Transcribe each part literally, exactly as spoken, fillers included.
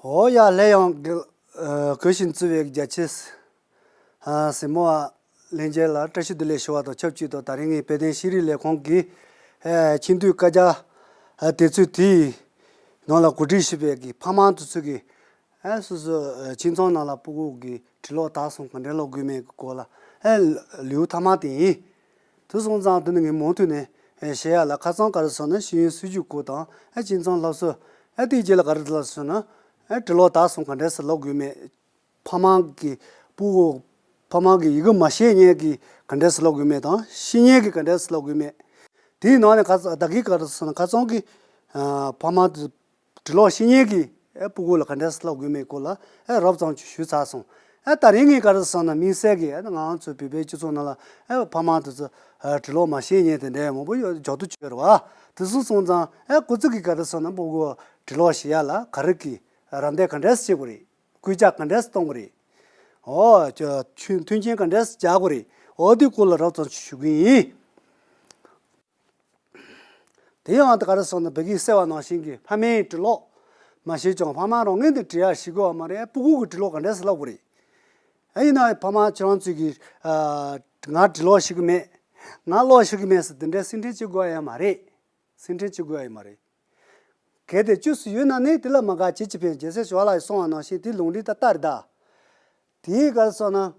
འོ་ཡ། སླད་ཡང་གི་ཨ་གུས་ཤིང་བརྩི་བའི་རྒྱ་ཆེ་ཨ་གཟིགས་མོ་བ་ལྷན་རྒྱས་ལ་བཀྲ་ཤིས་བདེ་ལེགས་ཞུ་བ་དང་ཆབས་ཅིག་ཏུ། ད་རིང་ངས་དཔལ་ལྡན་ཤེས་རིག་ལས་ཁུངས་ཀྱི་ཨ་ཆེས་མཐོའི་བཀའ་རྒྱ་ཨ་དེབ་ཚོད་དེའི་ནང་ལ་གོ་སྒྲིག་ཞུས་པའི་གི་ཕ་མ་དེ་ཚོ་གི་ཨ་སོ་སོ་ཨ་ཁྱིམ་ཚང་ནང་ལ་སྤུ་གུ་གི་འབྲི་ཀློག་དག་སོང་ག་འདྲ་ཀློག་དགོས་མེད་ཀྱི་སྐོར་ལ་ཨ་ལེའུ་མཐའ་མ་དེ་ཡིན། དེ་སོང་ཙང་དེ་ནི་ངས་མུ་མཐུད་ནས་ཨ་བཤད་ཡ་ལ། ཁ་སང་ག་རེ་ཟེར་ན་ཤེས་ཡོན་སྲིད་བྱུས་སྐོར་དང་ཨ་ཁྱིམ་ཚང་སློབ་གསོ། ཨ་དེའི་རྗེས་ལ་ག་རེ་ལ་ཟེར་ན་ཨ་འབྲི་ཀློག་དག་སོང་ག་འདྲ་སེ་ཀློག་དགོས་མེད། ཕ་མ་གི་སྤུ་གུ་ཕ་མ་གི་ཡི་གེ་མ་ཤེས་མཁན་གྱི་ག་འདྲ་སེ་ཀློག་དགོས་མེད་དང་ཤེས་མཁན་གྱི་ག་འདྲ་སེ་ཀློག་དགོས་མེད། དེའི་ནང་ནས་ཁ་ས་ད་གིན་ག་རེ་ཟེར་ན་ཁ་སང་གི་ཨ་ཕ་མ་དེ་འབྲི་ཀློག་ཤེས་མཁན་གྱི་ཨ་སྤུ་གུ་ལ་ག་འདྲ་སེ་ཀློག་དགོས་མེད་སྐོར་ལ་ཨ་རོབ་ཙམ་ཅིག་ཞུས་ཚར་སོང་། ཨ་ད་རིང་ངས་ག་རེ་ཟེར་ན་དམིགས་བསལ་གྱི་ཨ་ང་རང་ཚོའི་བོད་པའི་སྤྱི་ཚོགས་ནང་ལ་ཨ་ཕ་མ་དེ་ཚོ་ཨ་འབྲི་ཀློག་མ་ཤེས་མཁན་དེ་འདྲ་མང་པོ་ཡོད། འཇོག་ཏུ་བྱོས་རེད་བ། དེ་སོང་སོང་ཙང་ཨ་ཁོ་ཚོ་གིས་ག་རེ་ཟེར་ན་སྤུ་གུ་འབྲི་ཀློག་ཤེས་ཡ་ལ་ག་རེ་གི་རམ་འདེགས་ག་འདྲ་སེ་བྱེད་དགོས་རེད། སྐུལ་ལྕག་ག་འདྲ་སེ་གཏོང་དགོས་རེད། འོ་ཅོ་མཐུན་མཐུན་རྐྱེན་ག་འདྲ་སེ་སྦྱར་དགོས་རེད། འོ་དེའི་སྐོར་ལ་རོབ་ཙམ་ཞུ་གི་ཡིན། དེ་ཡང་ད་ག་རེ་ཟེར་ན་བོད་སྐད་གསལ་བ་ནང་བཞིན་གྱི་ཕ་མས་འབྲི་ཀློག་མ་ཤེས་ཀྱང་ཕ་མ་རང་ངོས་ནས་འབྲི་ཡ་ཤེས་དགོས་བ་མ་རེད། སྤུ་གུ་གིས་འབྲི་ཀློག་ག་འདྲ་སེ་ཀློག་དགོས་རེད། ཨ་ཡིན་ན་ཕ་མ་ཁྱེད་རང་ཚོས་ཀྱིས་ཨ་ང་འབྲི་ཀློག་ཤེས་ཀྱི་མེད། ང་ཀློག་ཤེས་ཀྱི་མེད་ཟེར་དེ་འདྲའི་སེམས་ཁྲལ་བྱེད་དགོས་ཡ་མ་རེད། སེམས་ཁྲལ་བྱེད་དགོས་ཡ་ཡོད་མ་རེད། གལ་ཏེ་བཅོས་སུ་ཡོད་ན་ནི་དེ་ལ་མ་དགའ་བྱེད་ཅི་ཕན། རྒྱལ་སྲས་ཞི་བ་ལྷ་ཡིས་གསུངས་པ་ནང་བཞིན་དེ་ལུང་འདྲེན་ད་ལྟ་རེད་ད། དེའི་ག་རེ་ཟེར་ན།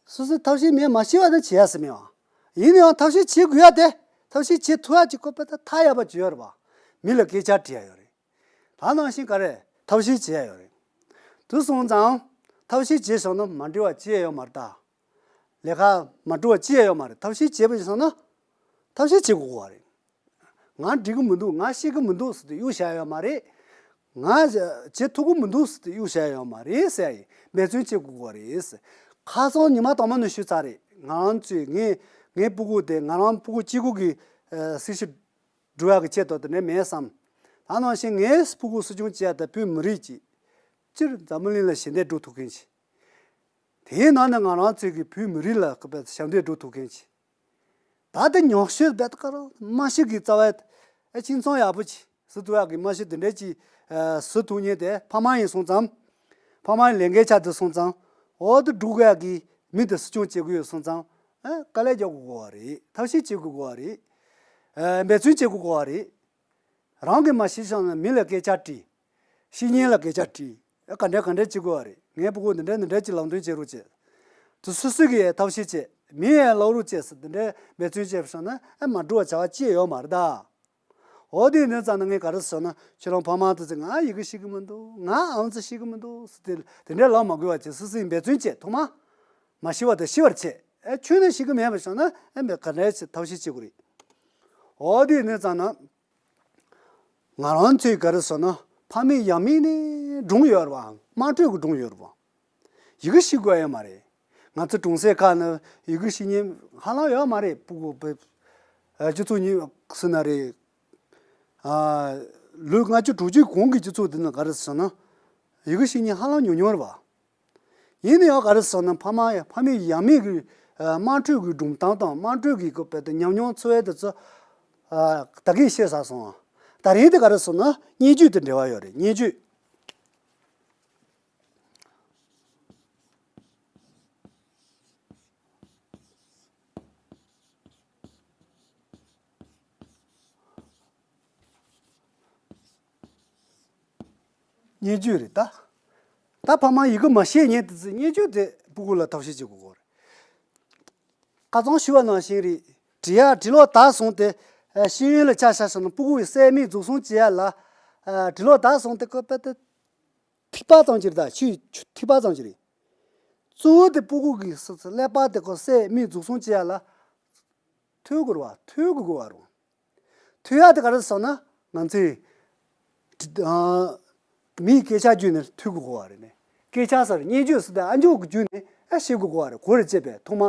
སོ་སོའི་ཐབས་ཤེས་མེད་མ་ཤེས་པ་དེ་བྱེད་ཡ་ཟེར་མེད་པ། ཡིན་ན་ཡང་ཐབས་ཤེས་བྱེད་དགོས་ཡ་དེ། ཐབས་ཤེས་བྱེད་ཐུབ་ཡ་ཅིག་ཁོ་པས་ད་ཐག་ཡག་པ་བྱེད་ཡོད་རེད་པ། མི་ལ་སྐད་ཆ་དྲི་ཡ་ཡོད་རེད། ད་ནང་བཞིན་ག་རེ་ཐབས་ཤེས་བྱེད་ཡ་ཡོད་རེད། དེ་སོང་ཙང་ཐབས་ཤེས་བྱས་སོང་ན་མ་འགྲིག་པ་ཅི་ཡང་ཡོད་མ་རེད་ད། ལས་ཀ་མ་འགྲོ་བ་ཅི་ཡང་ཡོད་མ་རེད། ཐབས་ཤེས་བྱས་པ་ཡིན་སོང་ན་ཐབས་ཤེས་བྱེད་དགོས་པ་རེད། ང་འགྲིག་གི་མི་འདུག་ང་ཤེས་ཀྱི་མི་འདུག་ཟེར་ཏེ་གཡུག་བཞག་ཡོད་མ་རེད། ང་བྱེད་ཐུབ་ཀྱི་མི་འདུག་ཟེར་ཏེ་གཡུག་བཞག་ཡོད་མ་རེད་ཟེར་ཡ་ཡིན། འབད་བརྩོན་བྱེད་དགོས་པ་རེད་ཟེར། ཁ་སང་ཉི་མ་དང་མ་ནས་ཞུས་ཚར་རེད། ང་རང་ཚོས་ངའི་ངའི་སྤུ་གུ་དེ་ང་རང་སྤུ་གུ་གཅིག་པོ་གི་ཨ་སྲིད་ཞི་འགྲོ་ཡག་གི་ཆེད་དུ་དེ་འདྲ་མེད་བསམ། ད་ནང་བཞིན་ངའི་སྤུ་གུ་གསོ་སྐྱོང་བྱེད་ཡག་དེ་བོད་མི་རིགས་ཀྱི་སྤྱིར་འཛམ་བུ་གླིང་ལ་ཞི་བདེ་འགྲོ་ཐུབ་མཁན་ཞིག་དེའི་ནང་ནས་ང་རང་ཚོའི་གི་བོད་མི་རིགས་ལ་ཞབས་འདེགས་སྒྲུབ་ཐུབ་མཁན་ཅིག་ད་ལྟ་ཉག་ཤོས་རྦད་དེ་ག་རང་མ་ཤི་གི་རྩ་བའི་ཨ་ཁྱིམ་ཚང་ཡག་པོ་ཅིག་བཟོ་ཐུབ་ཡག་གི་མ་ཤི་དེ་འདྲ་ཅིག་ཨ་བཟོ་ཐུབ་མཁན་དེ་ཕ་མ་ཡིན་སོང་ཙང་། ཕ་མ་ཡི་ལས་འགན་ཆགས་བསྡད་སོང་ཙང་། འོ་དེ་སྒྲུབ་དགོས་ཡག་གི་མི་དེ་གསོ་སྐྱོང་བྱེད་དགོས་ཡོད་སོང་ཙང་། ཨ་དཀའ་ལས་རྒྱག་དགོས་པ་རེད། ཐབས་ཤེས་བྱེད་དགོས་པ་རེད། ཨ་འབད་བརྩོན་བྱེད་དགོས་པ་རེད། རང་གིས་མ་ཤེས་སོང་ན་མི་ལ་སྐད་ཆ་དྲིས། ཤེས་མཁན་ལ་སྐད་ཆ་དྲིས། ཨ་ག་འདྲ་ག་འདྲ་བྱེད་དགོས་པ་རེད། ངའི་སྤུ་གུ་འདི་འདྲ་འདི་འདྲ་ཅིག་ལམ་སྟོན་བྱེད་རོགས་བྱེད། དེ་སོ་སོ་གིས་ཐབས་ཤེས་བྱེད། མི་ཡང་ལབ་རོགས་བྱེད་ཟེར་འདི་འདྲའི་འབད་བརྩོན་བྱས་སོང་ན་ཨ་མ་འགྲོ་བ་བྱ་བ་ཅི་ཡང་ཡོད་མ་རེད་ད། འོ་དེ་ནས་ཙང་ན་ངས་ག་རེ་ཟེར་ན་ཁྱེད་རང་ཕ་མ་དེ་ཚོས་ང་ཡི་གེ་ཤེས་ཀྱི་མི་འདུག་ང་ཨང་རྩིས་ཤེས་ཀྱི་མི་འདུག་ཟེར་ཏེ་དེ་འདྲའི་ལབ་མ་དགོས་པ་བྱེད། སོ་སོ་ཡིས་འབད་བརྩོན་བྱེད། ཐོག་མ་མ་ཤེས་པ་དེ་ཤེས་པར་བྱེད། ཨ་ཁྱོན་ནས་ཤེས་ཀྱི་མེད་པ་བྱུང་ན་ཨ་མི་ག་འདྲ་བྱེད་ཐབས་ཤེས་བྱེད་དགོས་རེད། འོ་དེ་ནས་ཙང་ན། ང་རང་ཚོའི་ག་རེ་ཟེར་ན་ཕ་མེས་ཡང་མེས་ནས་སྒྲུང་ཡོད་རེད་བ། དམངས་ཁྲོད་ཀྱི་སྒྲུང་ཡོད་རེད་བ། ཡི་གེ་ཤེས་དགོས་ཡ་མ་རེད། ང་ཚོ་གྲོང་གསེབ་ཁག་ན་ཡི་གེ་ཤེས་མཁན་ཧ་ལམ་ཡོད་མ་རེད། སྤུ་གུ་བོད་ཨ་སྤྱི་ཚོགས་ཉི་ཟེར་ན་རེད། ཨ་ལོ་ལྔ་བཅུ་དྲུག་ཅུའི་གོང་གི་སྤྱི་ཚོགས་འདི་ན་ག་རེ་ཟེར་ན། ཡི་གེ་ཤེས་མཁན་ཧ་ལམ་ཉུང་ཉུང་རེད་བ། ཡིན་ན་ཡང་ག་རེ་ཟེར་ན་ཕ་མ་ཕ་མེས་ཡང་མེས་ཀྱི་ཨ་དམངས་ཁྲོད་ཀྱི་སྒྲུང་གཏམ་དང་དམངས་ཁྲོད་ཀྱི་ཀོ་པེ་ཏི་ཉམས་མྱོང་འཚོ་བའི་དེ་ཚོ་ཨ་ད་གིན་བཤད་ཚར་སོང་། ད་རིང་དེ་ག་རེ་ཟེར་ན་སྙན་བརྒྱུད་དང་འབྲེལ་བ་ཡོད་རེད། སྙན་བརྒྱུད། སྙན་བརྒྱུད་རེད་ད། ད་ཕ་མ་ཡི་གེ་མ་ཤེས་མཁན་དེ་ཚོས་སྙན་བརྒྱུད་དེ་སྤུ་གུ་ལ་ཐབས་ཤེས་བྱེད་དགོས་ཀྱི་རེད། ཁ་སང་ཞུས་པ་ནང་བཞིན་རེད། འབྲི་ཡག་འབྲི་ཀློག་དག་སོང་སྟེ་ཤེས་ཡོན་ལ་ཆ་བཞག་སོང་ན་སྤུ་གུ་ཡི་སད་རྨས་འཛུགས་སྐྱོང་བྱེད་ཡག་ལ་འབྲི་ཀློག་དག་སོང་སྟེ་ཀོ་པེ་ཏི་ཐིགས་པ་ཙམ་ཅིག་རེད་ད། ཆུའི་ཆུ་ཐིགས་པ་ཙམ་ཅིག་རེད། གཙོ་བོ་དེ་སྤུ་གུ་གི་སི་སི་ཀླད་པ་དེ་ཀོ་སད་རྨས་འཛུགས་སྐྱོང་བྱེད་ཡག་ལ་ཐོས་དགོས་རེད་བ། ཐོས་དགོས་དགོས་པ་རེད། ཐོས་ཡག་དེ་ག་རེ་ཟེར་ན་ང་ཚོས་ཨ་མིའི་སྐད་ཆ་བརྒྱུད་ནས་ཐོས་དགོས་དགོས་པ་རེད་ནས། སྐད་ཆ་ཟེར་སྙན་བརྒྱུད་ཟེར་ཏེ་ཨ་མཆོག་གི་བརྒྱུད་ནས་ཨ་ཤེས་དགོས་དགོས་པ་རེད། གོ་རེ་བྱས་པས་ཐོག་མ་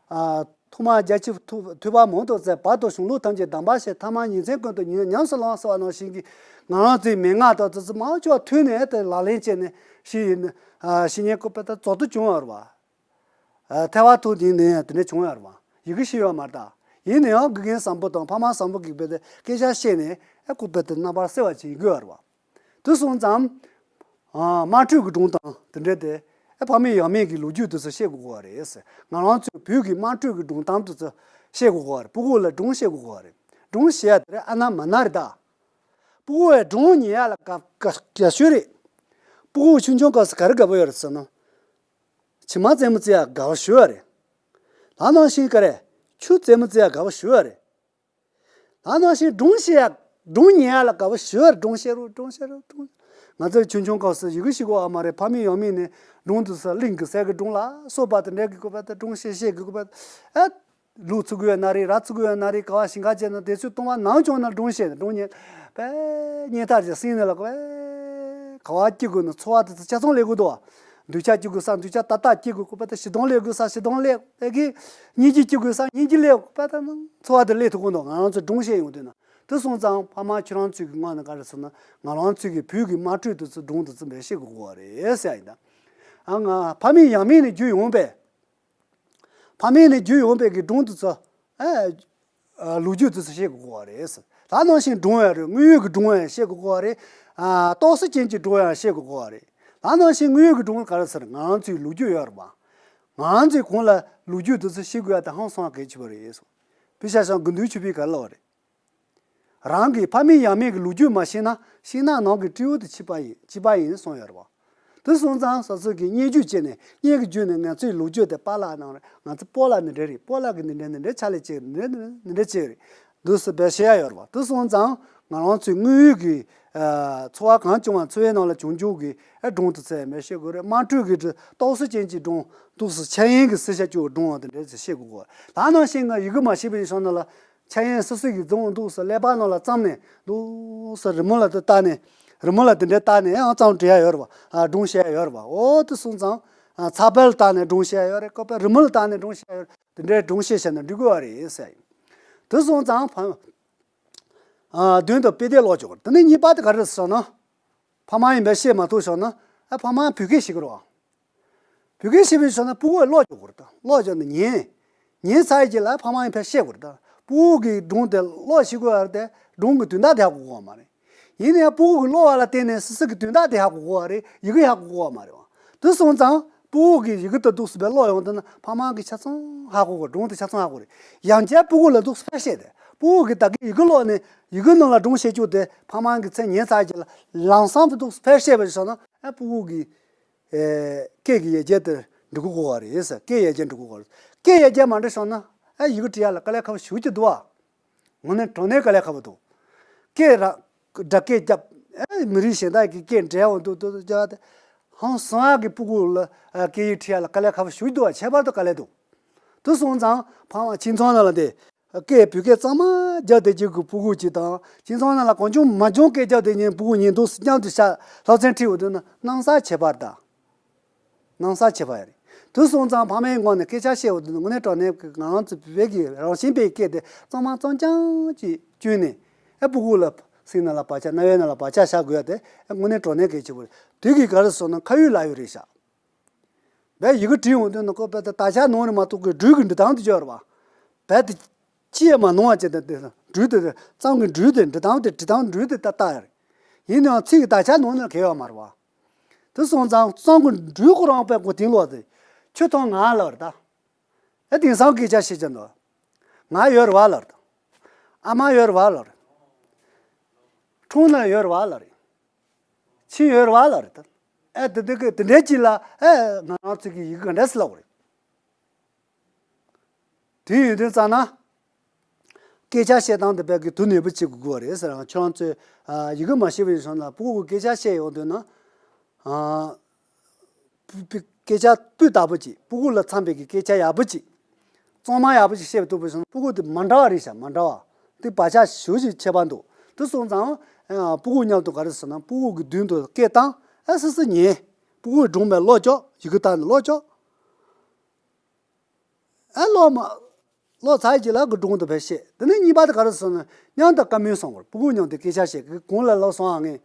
ཨ་ཐོག་མར་རྒྱ་ཆེ་ཐོས་པ་མང་དུ་བཙལ། བར་དུ་གཞུང་ལུགས་ཐམས་ཅད་གདམས་པར་བྱས། ཐ་མར་ཉིན་མཚན་ཀུན་ཏུ་ཉམས་སུ་བླང་ཟེར་བ་ནང་བཞིན་གྱི་ང་རང་ཚོའི་མན་ངག་དང་དེ་ཚོ་མང་ཆེ་བ་ཐོས་ནས་དེ་ལག་ལེན་བྱས་ནས་ཤེས་ཡིན་ཨ་ཤེས་ཉེན་ཀོ་པེ་ཏི་རྫོགས་སུ་བྱུང་བ་རེད་བ། ཨ་ཐལ་བ་ཐུག་དེ་ནས་དེ་འདྲ་བྱུང་ཡོད་རེད་བ། ཡི་གེ་ཤེས་ཡོད་མ་རེད་ད། ཡིན་ན་ཡང་དགེ་རྒན་བཟང་པོ་དང་ཕ་མ་བཟང་པོ་གིས་རྦད་དེ་སྐད་ཆ་བཤད་ནས་ཨ་ཀོ་པེ་ཏི་རྣམ་པར་གསལ་བ་བྱེད་ཀྱི་ཡོད་རེད་བ། དེ་སོང་ཙང་ དམངས་ཁྲོད་ཀྱི་སྒྲུང་དང་དེ་འདྲ་དེ། ཨེ་ཕ་མེས་ཡང་མེས་ཀྱི་ལོ་རྒྱུས་དེ་ཚོ་བཤད་དགོས་ཀྱི་ཡོད་རེད། ང་རང་ཚོའི་བོད་ཀྱི་དམངས་ཁྲོད་ཀྱི་སྒྲུང་གཏམ་དེ་ཚོ་བཤད་དགོས་ཀྱི་ཡོད་རེད། སྤུ་གུ་ལ་སྒྲུང་བཤད་དགོས་ཀྱི་ཡོད་རེད། སྒྲུང་བཤད་ཡ་དེ་རེད་ཨ་ན་མ་ན་རེད་ད། སྤུ་གུ་བས་སྒྲུང་ཉན་ཡ་ལ་དགའ་དགའ་དགའ་ཤོས་རེད། སྤུ་གུ་ཆུང་ཆུང་སྐབས་སུ་ག་རེ་དགའ་པོ་ཡོད་རེད་ཟེར་ན། བྱེ་མ་རྩེད་མོ་རྩེ་ཡ་དགའ་པོ་ཞེ་པོ་རེད། ད་ནང་བཞིན་ག་རེ། ཆུ་རྩེད་མོ་རྩེ་ཡ་དགའ་པོ་ཞེ་པོ་རེད། ད་ནང་བཞིན་སྒྲུང་བཤད་ཡ། སྒྲུང་ཉན་ཡ་ལ་དགའ་པོ་ཞེ་པོ་རེད། སྒྲུང་བཤད་རོགས། སྒྲུང་བཤད་རོགས། སྒྲུང་། ང་ཚོ་ཆུང་ཆུང་སྐབས་སུ་ཡི་གེ་ཤེས་ཀྱི་ཡོད་མ་རེད། ཕ་མེས་ཡང་མེས་ནས་སྒྲུང་དེ་ཚོ་གླིང་གི་གསེར་གྱི་སྒྲུང་ལ་སོགས་པ་དེ་འདྲ་གི་སྐོར་པ་དེ་སྒྲུང་བཤད་བཤད་གི་སྐོར་པ་དེ། ཨ། ལུག་འཚོ་གི་ཡོད་ན་རེད། ར་འཚོ་གི་ཡོད་ན་རེད། ག་བ་ཞིང་ཁ་བྱས་ན་དེ་ཚོའི་ལྟུང་བ་ནང་བྱུང་ན་སྒྲུང་བཤད་ནས་སྒྲུང་ཉན། པས་གཉེན་ཐག་ཅིག་ཟིན་ནས་ལ་ག་བས་ག་བ་སྐྱེ་དགོས་ན་འཚོ་བ་དེ་ཚོ་ཆ་ཚང་ལས་དགོས་འདུག་བ། འདོད་ཆགས་སྐྱེ་དགོས་ས་འདོད་ཆགས་ཏག་ཏག་སྐྱེ་དགོས། ཁོ་པ་དེ་ཞེ་སྡང་ལས་དགོས་ས་ཞེ་སྡང་ལས། ཨེ་གི་སྙིང་རྗེ་སྐྱེ་དགོས་ས་སྙིང་རྗེ་ལས། ཁོ་པ་དེ་ནང་འཚོ་བ་དེ་ལས་ཐུབ་ཀྱི་འདུག་ང་རང་ཚོས་སྒྲུང་བཤད་ཡོང་དུས་ན། དེ་སོང་ཙང་ཕ་མ་ཁྱོད་རང་ཚོས་ཀྱི་ངོས་ནས་ག་རེ་ཟེར་ན། ང་རང་ཚོས་ཀྱི་བོད་ཀྱི་དམངས་ཁྲོད་དེ་ཚོ་སྒྲུང་དེ་ཚོ་འབད་བཤད་དགོས་ཀྱི་ཡོད་རེད་ཟེར་ཡ་ཡིན་ད། ཨ་ང་ཕ་མེས་ཡང་མེས་ནས་བརྒྱུད་ཡོང་པས། ཕ་མེས་ནས་བརྒྱུད་ཡོང་པའི་གི་སྒྲུང་དེ་ཚོ། ཨ། ཨ། ལོ་རྒྱུས་དེ་ཚོ་བཤད་དགོས་ཀྱི་ཡོད་རེད། ད་ནང་བཞིན་སྒྲུང་ཡང་རེད། དངོས་ཡོད་ཀྱི་སྒྲུང་ཡང་བཤད་དགོས་ཀྱི་ཡོད་རེད། ཨ། རྟོག་བཟོ་ཅན་གྱི་སྒྲུང་ཡང་བཤད་དགོས་ཀྱི་ཡོད་རེད། ད་ནང་བཞིན་དངོས་ཡོད་ཀྱི་སྒྲུང་ག་རེ་ཟེར། ང་རང་ཚོའི་ལོ་རྒྱུས་ཡོད་རེད་པ། ང་རང་ཚོའི་གོང་ལ་ལོ་རྒྱུས་དེ་ཚོ་ཤེས་དགོས་ཡ་དེ་ཧང་སང་གལ་ཆེ་བ་རེད། དཔེ་ཆ་བཞག་དགེ་འདུན་ཆོས་འཕེལ་ག་རེ་ལབ་པ་རེད། རང་གི་ཕ་མེས་ཡང་མེས་ཀྱི་ལོ་རྒྱུས་མ་ཤེས་ན་ཤིང་ནགས་ནང་གི་སྤྲེའུ་དེ་ཆགས་པ་ཡིན། ཆགས་པ་ཡིན་གསུངས་ཡོད་རེད་པ། དེ་སོང་ཙང་སོ་སོ་གི་སྙན་བརྒྱུད་བྱས་ནས་སྙན་གྱི་བརྒྱུད་ནས་ང་ཚོའི་ལོ་རྒྱུས་དེ་པཱ་ལགས་ནང་རེད། ང་ཚོ་སྤོ་ལགས་འདི་འདྲ་རེད། སྤོ་ལགས་ཀྱི་འདི་འདྲ་འདི་འདྲ་ཕྱག་ལས་བྱས། འདི་འདྲ་འདི་འདྲ་བྱས་རེད། འདུག་སེ་བས་བཤད་ཡ་ཡོད་རེད་པ། དེ་སོང་ཙང་ང་རང་ཚོའི་དངོས་ཡོད་ཀྱི་ཨ་འཚོ་བ་གང་བྱུང་བ་འཚོ་བའི་ནང་ལ་བྱུང་བྱུང་གི་ཨ་སྒྲུང་དེ་ཚོ་ཡང་མི་བཤད་དགོས་རེད། དམངས་ཁྲོད་ཀྱི་རྟོག་བཟོ་ཅན་གྱི་སྒྲུང་འདུག་སེ་འཆར་ཡན་གྱི་ཟེར་བྱ་ཅིག་སྒྲུང་འདི་འདྲ་ཞིག་བཤད་དགོས་གོ། ད་ནང་བཞིན་ང་ཡི་གེ་མ་ཤེས་པའི་ཤོག་ན་ལ། འཆར་ཡན་སོ་སོ་ཡི་རྫོང་འདུག་སེ་ཀླད་པ་ནང་ལ་བརྩམས་ནས་འདུག་སེ་རི་མོ་ལ་དེ་བལྟས་ནས། རི་མོ་ལ་དེ་འདྲ་བལྟས་ནས་ཡང་བརྩམས་བྲིས་ཡ་ཡོད་རེད་པ། ཨ་སྒྲུང་བཤད་ཡ་ཡོད་རེད་པ། འོ་དེ་སོང་ཙང་ཨ་ཚགས་པར་ལ་བལྟས་ནས་སྒྲུང་བཤད་ཡ་ཡོད་རེད། ཁོ་པའི་རི་མོ་ལ་བལྟས་ནས་སྒྲུང་བཤད་ཡ་ཡོད་རེད། དེ་འདྲའི་སྒྲུང་བཤད་བྱས་ན་འགྲིག་གི་ཡོད་རེད་ཟེར། དེ་སོང་ཙང་ཕ། ཨ་མདུན་དུ་དཔེ་དེབ་ཀློག་ཆོག་གི་རེད། དེ་ནས་གཉིས་པ་དེ་ག་རེ་རེད་ཟེར་ན། ཕ་མ་ཡིན་པས་བཤད་མ་ཐུབ་ཤོག་ན། ཨ་ཕ་མ་བོད་སྐད་ཤེས་ཀྱི་རེད་པ། བོད་སྐད་ཤེས་པའི་ཆ་ན་སྤུ་གུས་ཀློག་རྒྱག་དགོས་རེད་ད། ཀློག་རྒྱག་ནས་ཉན། ཉན་ཚར་རྗེས་ལ་ཕ་མ་ཡིན་ཕར་བཤད་དགོས་རེད་ད། སྤུ་གུ་གིས་སྒྲུང་དེ་ཀློག་ཤེས་དགོས་པ་རེད་དེ། སྒྲུང་གི་དོན་དག་དེ་ཧ་གོ་དགོས་པ་མ་རེད། ཡིན་ནའང་སྤུ་གུ་གིས་ཀློག་པ་ལ་བརྟེན་ནས་སོ་སོ་གི་དོན་དག་དེ་ཧ་གོ་དགོས་པ་རེད། ཡི་གེ་ཧ་གོ་དགོས་པ་མ་རེད་པ། དེ་སོང་ཙང་སྤུ་གུ་གིས་ཡི་གེ་དེ་འདུག་སེ་ཕར་ཀློག་ཡོང་དུས་ན་ཕ་མ་གིས་ཆ་ཚང་ཧ་གོ་དགོས། སྒྲུང་དེ་ཆ་ཚང་ཧ་གོ་རེད། ཡང་བསྐྱར་སྤུ་གུ་ལ་འདུག་སེ་ཕར་བཤད་དེ། སྤུ་གུ་གིས་ད་གིན་ཡི་གེ་ཀློག་ནས་ཡི་གེ་ནང་ལ་སྒྲུང་བཤད་རྒྱུ་དེ་ཕ་མ་གིས་ཚུར་ཉན་ཚར་རྗེས་ལ་ལམ་སང་དེ་འདུག་སེ་ཕར་བཤད་པ་ཞིག་བྱུང་ན། ཨ་སྤུ་གུ་གིས། ཨེ། སྐད་ཀྱི་ཡར་རྒྱས་དེ་འགྲོ་གི་ཡོད་རེད་ཟེར། སྐད་ཡར་རྒྱས་འགྲོ་གི་ཡོད་རེད། སྐད་ཡར་རྒྱས་མ་འགྲོ་བྱུང་ན། ཨ་ཡི་གེ་འབྲི་ཡ་ལ་དཀའ་ལས་ཁག་པོ་ཞེ་པོ་ཅིག་འདུག་པ། དངོས་གནས་དྲང་གནས་དཀའ་ལས་ཁག་པོ་འདུག་སྐད་ར། སྒྲ་སྐད་རྒྱབ། ཨ་མི་རིགས་གཞན་དག་གི་སྐད་འབྲི་ཡ་འོ་འདུག་འདུག་འདུག་རྒྱབ་དེ། ཧང་སང་གི་སྤུ་གུ་ལ་ཨ་སྐད་ཡིག་ཁྲིད་ཡ་ལ་དཀའ་ལས་ཁག་པོ་ཞེ་པོ་ཅིག་འདུག་པ། ཁྱད་པར་དུ་དཀའ་ལས་འདུག་དེ་སོང་ཙང་ཕ་མ་ཁྱིམ་ཚང་ནང་ལ་དེ། སྐད་བོད་སྐད་གཙང་མ་རྒྱག་བསྡད་ཀྱི་གི་སྤུ་གུ་གཅིག་དང་། ཁྱིམ་ཚང་ནང་ལ་གང་བྱུང་མང་བྱུང་སྐད་རྒྱག་བསྡད་མཁན་སྤུ་གུ་གཉིས་འདུག་སེ་མཉམ་དུ་བཞག་སློབ་ཚན་ཁྲིད་འོང་དུས་ན་སྣང་ས་ཁྱད་པར་དང་། སྣང་ས་ཁྱད་པར་ཡོད་རེད། དེ་སོང་ཙང་ཕ་མའི་ངོས་ནས་སྐད་ཆ་བཤད་འོང་དུས་ན་དངོས་གནས་དྲང་གནས་ཀྱི་ང་རང་ཚོ་བོད་པའི་གི་རང་བཞིན་པའི་སྐད་དེ་གཙང་མ་གཙང་རྐྱང་ཅིག་བསྐྱོན་ནས། ཨེ་སྤུ་གུ་ལ་སེམས་ནང་ལ་བག་ཆགས། རྣ་བའི་ནང་ལ་བག་ཆགས་བཞག་དགོས་ཡ་དེ་ཨེ་དངོས་གནས་དྲང་གནས་གལ་ཆེ་བོ་རེད། དེ་གིས་ག་རེ་ཟེར་ན་ཁ་ཡོད་ལག་ཡོད་རེད་ཤག་བས་ཡི་གེ་བྲིས་འོང་དུས་ན་ཁོ་བས་དེ་དག་ཆ་ནོར་ནས་མ་གཏོགས་ཀྱི་འགྲོས་ཀྱི་འབྲི་སྟངས་དེ་ཅིག་ཡོད་རེད་པ། བས་དེ་ཅི་ཡང་མ་ནོར་བ་བྱས་ཏེ་དེ་འགྲོས་དེ་རྩོམ་གྱི་འགྲོས་དེ་འབྲི་སྟངས་དེ་བྲི་སྟངས་འགྲོས་དེ་ཏག་ཏག་ཡོད་རེད། ཡིན་ནའང་ཚིག་གི་དག་ཆ་ནོར་ན་གལ་ཡོད་མ་རེད་པ། དེ་སོང་ཙང་རྩོམ་གྱི་འགྲོས་ཁོ་རང་བས་མགོ་རྟིང་སློག་སྟེ། ཁྱོད་དང་ང་ལབ་རེད་ད། ཨེ་དེང་སང་སྐད་ཆ་བཤད་ཀྱི་འདུག་ང་ཡོད་རེད་པ་ལབ་རེད། ཨ་མ་ཡོད་རེད་པ་ལབ་རེད། འཁྲུངས་ནས་ཡོད་རེད་པ་ལབ་རེད། ཁྱི་ཡོད་རེད་པ་ལབ་རེད་ད། ཨེ་དེ་དེ་གི་དེ་འདྲའི་ཅིག་ལ་ཨེ་ང་རང་ཚོ་གི་ཡི་གེ་ག་འདྲ་སེ་ལབ་དགོས་རེད། དེ་ཡིན་དུས་ཙང་ན། སྐད་ཆ་བཤད་སྟངས་དེ་བས་ཀྱི་དུ་ནུས་པ་བྱེད་དགོས་ཀྱི་རེད་ཟེར། ང་ཁྱོད་རང་ཚོས་ཨ་ཡི་གེ་མ་ཤེས་པའི་སོང་ན་སྤུ་གུ་སྐད་ཆ་བཤད་ཡོང་དུས་ན། ཨ། སྐད་ཆ་སྤུས་དག་པོ་ཅིག་སྤུ་གུ་ལ་འཚམ་པའི་གི་སྐད་ཆ་ཡག་པོ་ཅིག་གཙང་མ་ཡག་པོ་ཅིག་བཤད་ཐུབ་པ་སོང་ན་སྤུ་གུ་དེ་མ་འདྲ་བ་རེད་ཤག་མ་འདྲ་བ། དེ་བག་ཆགས་ཞེ་པོ་ཅིག་ཁྱད་པར་འདུག་དེ་སོང་ཙང་ཨ་སྤུ་གུ་མཉམ་དུ་ག་རེ་ཟེར་ན་སྤུ་གུ་གི་མདུན་དུ་སྐད་བཏང་། ཨ་སི་སི་ཉན། སྤུ་གུ་སྒྲུང་མེད་ཀློག་ཆོག་ཡི་གེ་བཏང་ནས་ཀློག་ཆོག་ཨ་ཀློག་མ། ཀློག་ཚར་རྗེས་ལ་གི་སྒྲུང་དེ་ཕར་བཤད། དེ་ནས་གཉིས་པ་དེ་ག་རེ་ཟེར་ན་མཉམ་དུ་བཀའ་མོལ་གསུང་དགོས། སྤུ་གུ་མཉམ་དུ་སྐད་ཆ་བཤད། གི་གོང་ལ་ལབ་སོང་ཨ་ངས།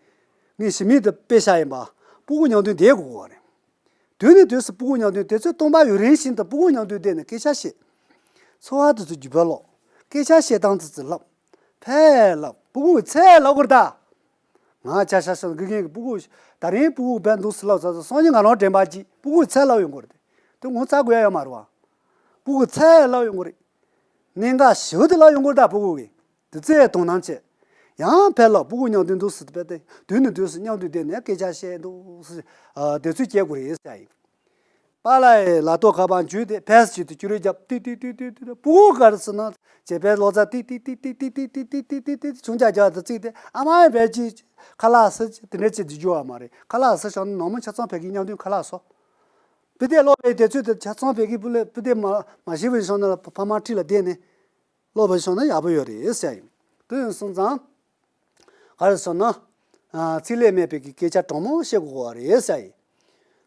ངས་ཞི་མི་དེ་དཔེ་བཞག་ཡིན་པ། སྤུ་གུ་མཉམ་དུ་བསྡད་དགོས་པ་རེད། དུས་ནས་དུས་སུ་སྤུ་གུ་མཉམ་དུ་དུས་ཚོད་སྟོང་པ་ཡུན་རིང་ཞིག་ཏུ་སྤུ་གུ་མཉམ་དུ་བསྡད་ནས་སྐད་ཆ་བཤད། འཚོ་བ་དེ་ཚོ་རྒྱུས་པ་ཀློག་སྐད་ཆ་བཤད་སྟངས་དེ་ཚོ་ལབ། ཕར་ལབ། སྤུ་གུ་གི་ཚད་ལབ་དགོས་རེད་ད། ང་ཆ་ཤ་ཤ་དགེ་རྒན་གྱི་སྤུ་གུ། ད་རིང་སྤུ་གུ་བས་འདུག་སེ་ལབ་ཚར་སོང་ནི་ང་རང་དྲན་པ་གྱིས་སྤུ་གུ་ཚད་ལབ་ཡོང་གི་རེད། དེ་ངོ་ཚ་དགོས་ཡ་ཡོད་མ་རེད་བ། སྤུ་གུ་ཚད་ལབ་ཡོང་གི་རེད། གནད་འགག་ཞེ་པོ་དེ་ལབ་ཡོང་གི་རེད་ད་སྤུ་གུ་གིས། དེ་ཚོས་དོ་སྣང་བྱེད། ཡང་ཕར་ལ་སྤུ་གུ་མཉམ་དུ་འདུག་སེ་དེ་དཔེ་དེ་དུས་ནས་དུས་སུ་མཉམ་དུ་བསྡད་ནས་སྐད་ཆ་བཤད་འདུག་སེ། ཨ། དུས་ཚོད་སྐྱེལ་དགོས་རེད་ཟེར་ཡ་ཡིན། པཱ་ལགས་ལག་ཐོག་ཁ་པར་འཇུས་ཏེ་ཕེབས་བྱས་ཏེ་ཅི་རེད་རྒྱབ། ཏི་ཏི་ཏི་ཏི་ཏི། སྤུ་གུ་ག་རེ་ཟེར་ན་བྱེད་པའི་ལོ་ཙཱ་ཏི་ཏི་ཏི་ཏི་ཏི་ཏི་ཏི་ཏི་ཏི་ཏི་ཆུང་ཆ་རྒྱག་ཏུ་བརྩིས་ཏེ། ཨ་མ་ཡང་བས་ཅི་ཁ་ལག་ཟེར་དེ་འདྲ་བྱེད་དུ་འཇུག་བ་མ་རེད། ཁ་ལག་ཟེར་བྱུང་ན་ནང་མི་ཆ་ཚང་བོད་སྐད་མཉམ་དུ་ཁ་ལག་ཟོ། སྤུ་ལྡེ་སློབ་པའི་དུས་ཚོད་དེ་ཆ་ཚང་བོད་སྐད་སྤུ་ལྡེ་སྤུ་ལྡེ་མ་མ་ཤེས་པའི་བྱུང་ན་ལ་ཕ་མ་འཁྲིས་ལ་བསྡད་ནས། སློབ་པ་བྱུང་ན་ཡག་པོ་ཡོད་རེད་ཟེར་ཡིན། དེ་ཡིན་སོང་ཙང་། ག་རེ་ཟེར་ན། ཨ། ཚིག་ལས་མེད་པའི་གི་སྐད་ཆ་དྲང་མོ་བཤད་དགོས་པ་རེད་ཟེར་ཡིན།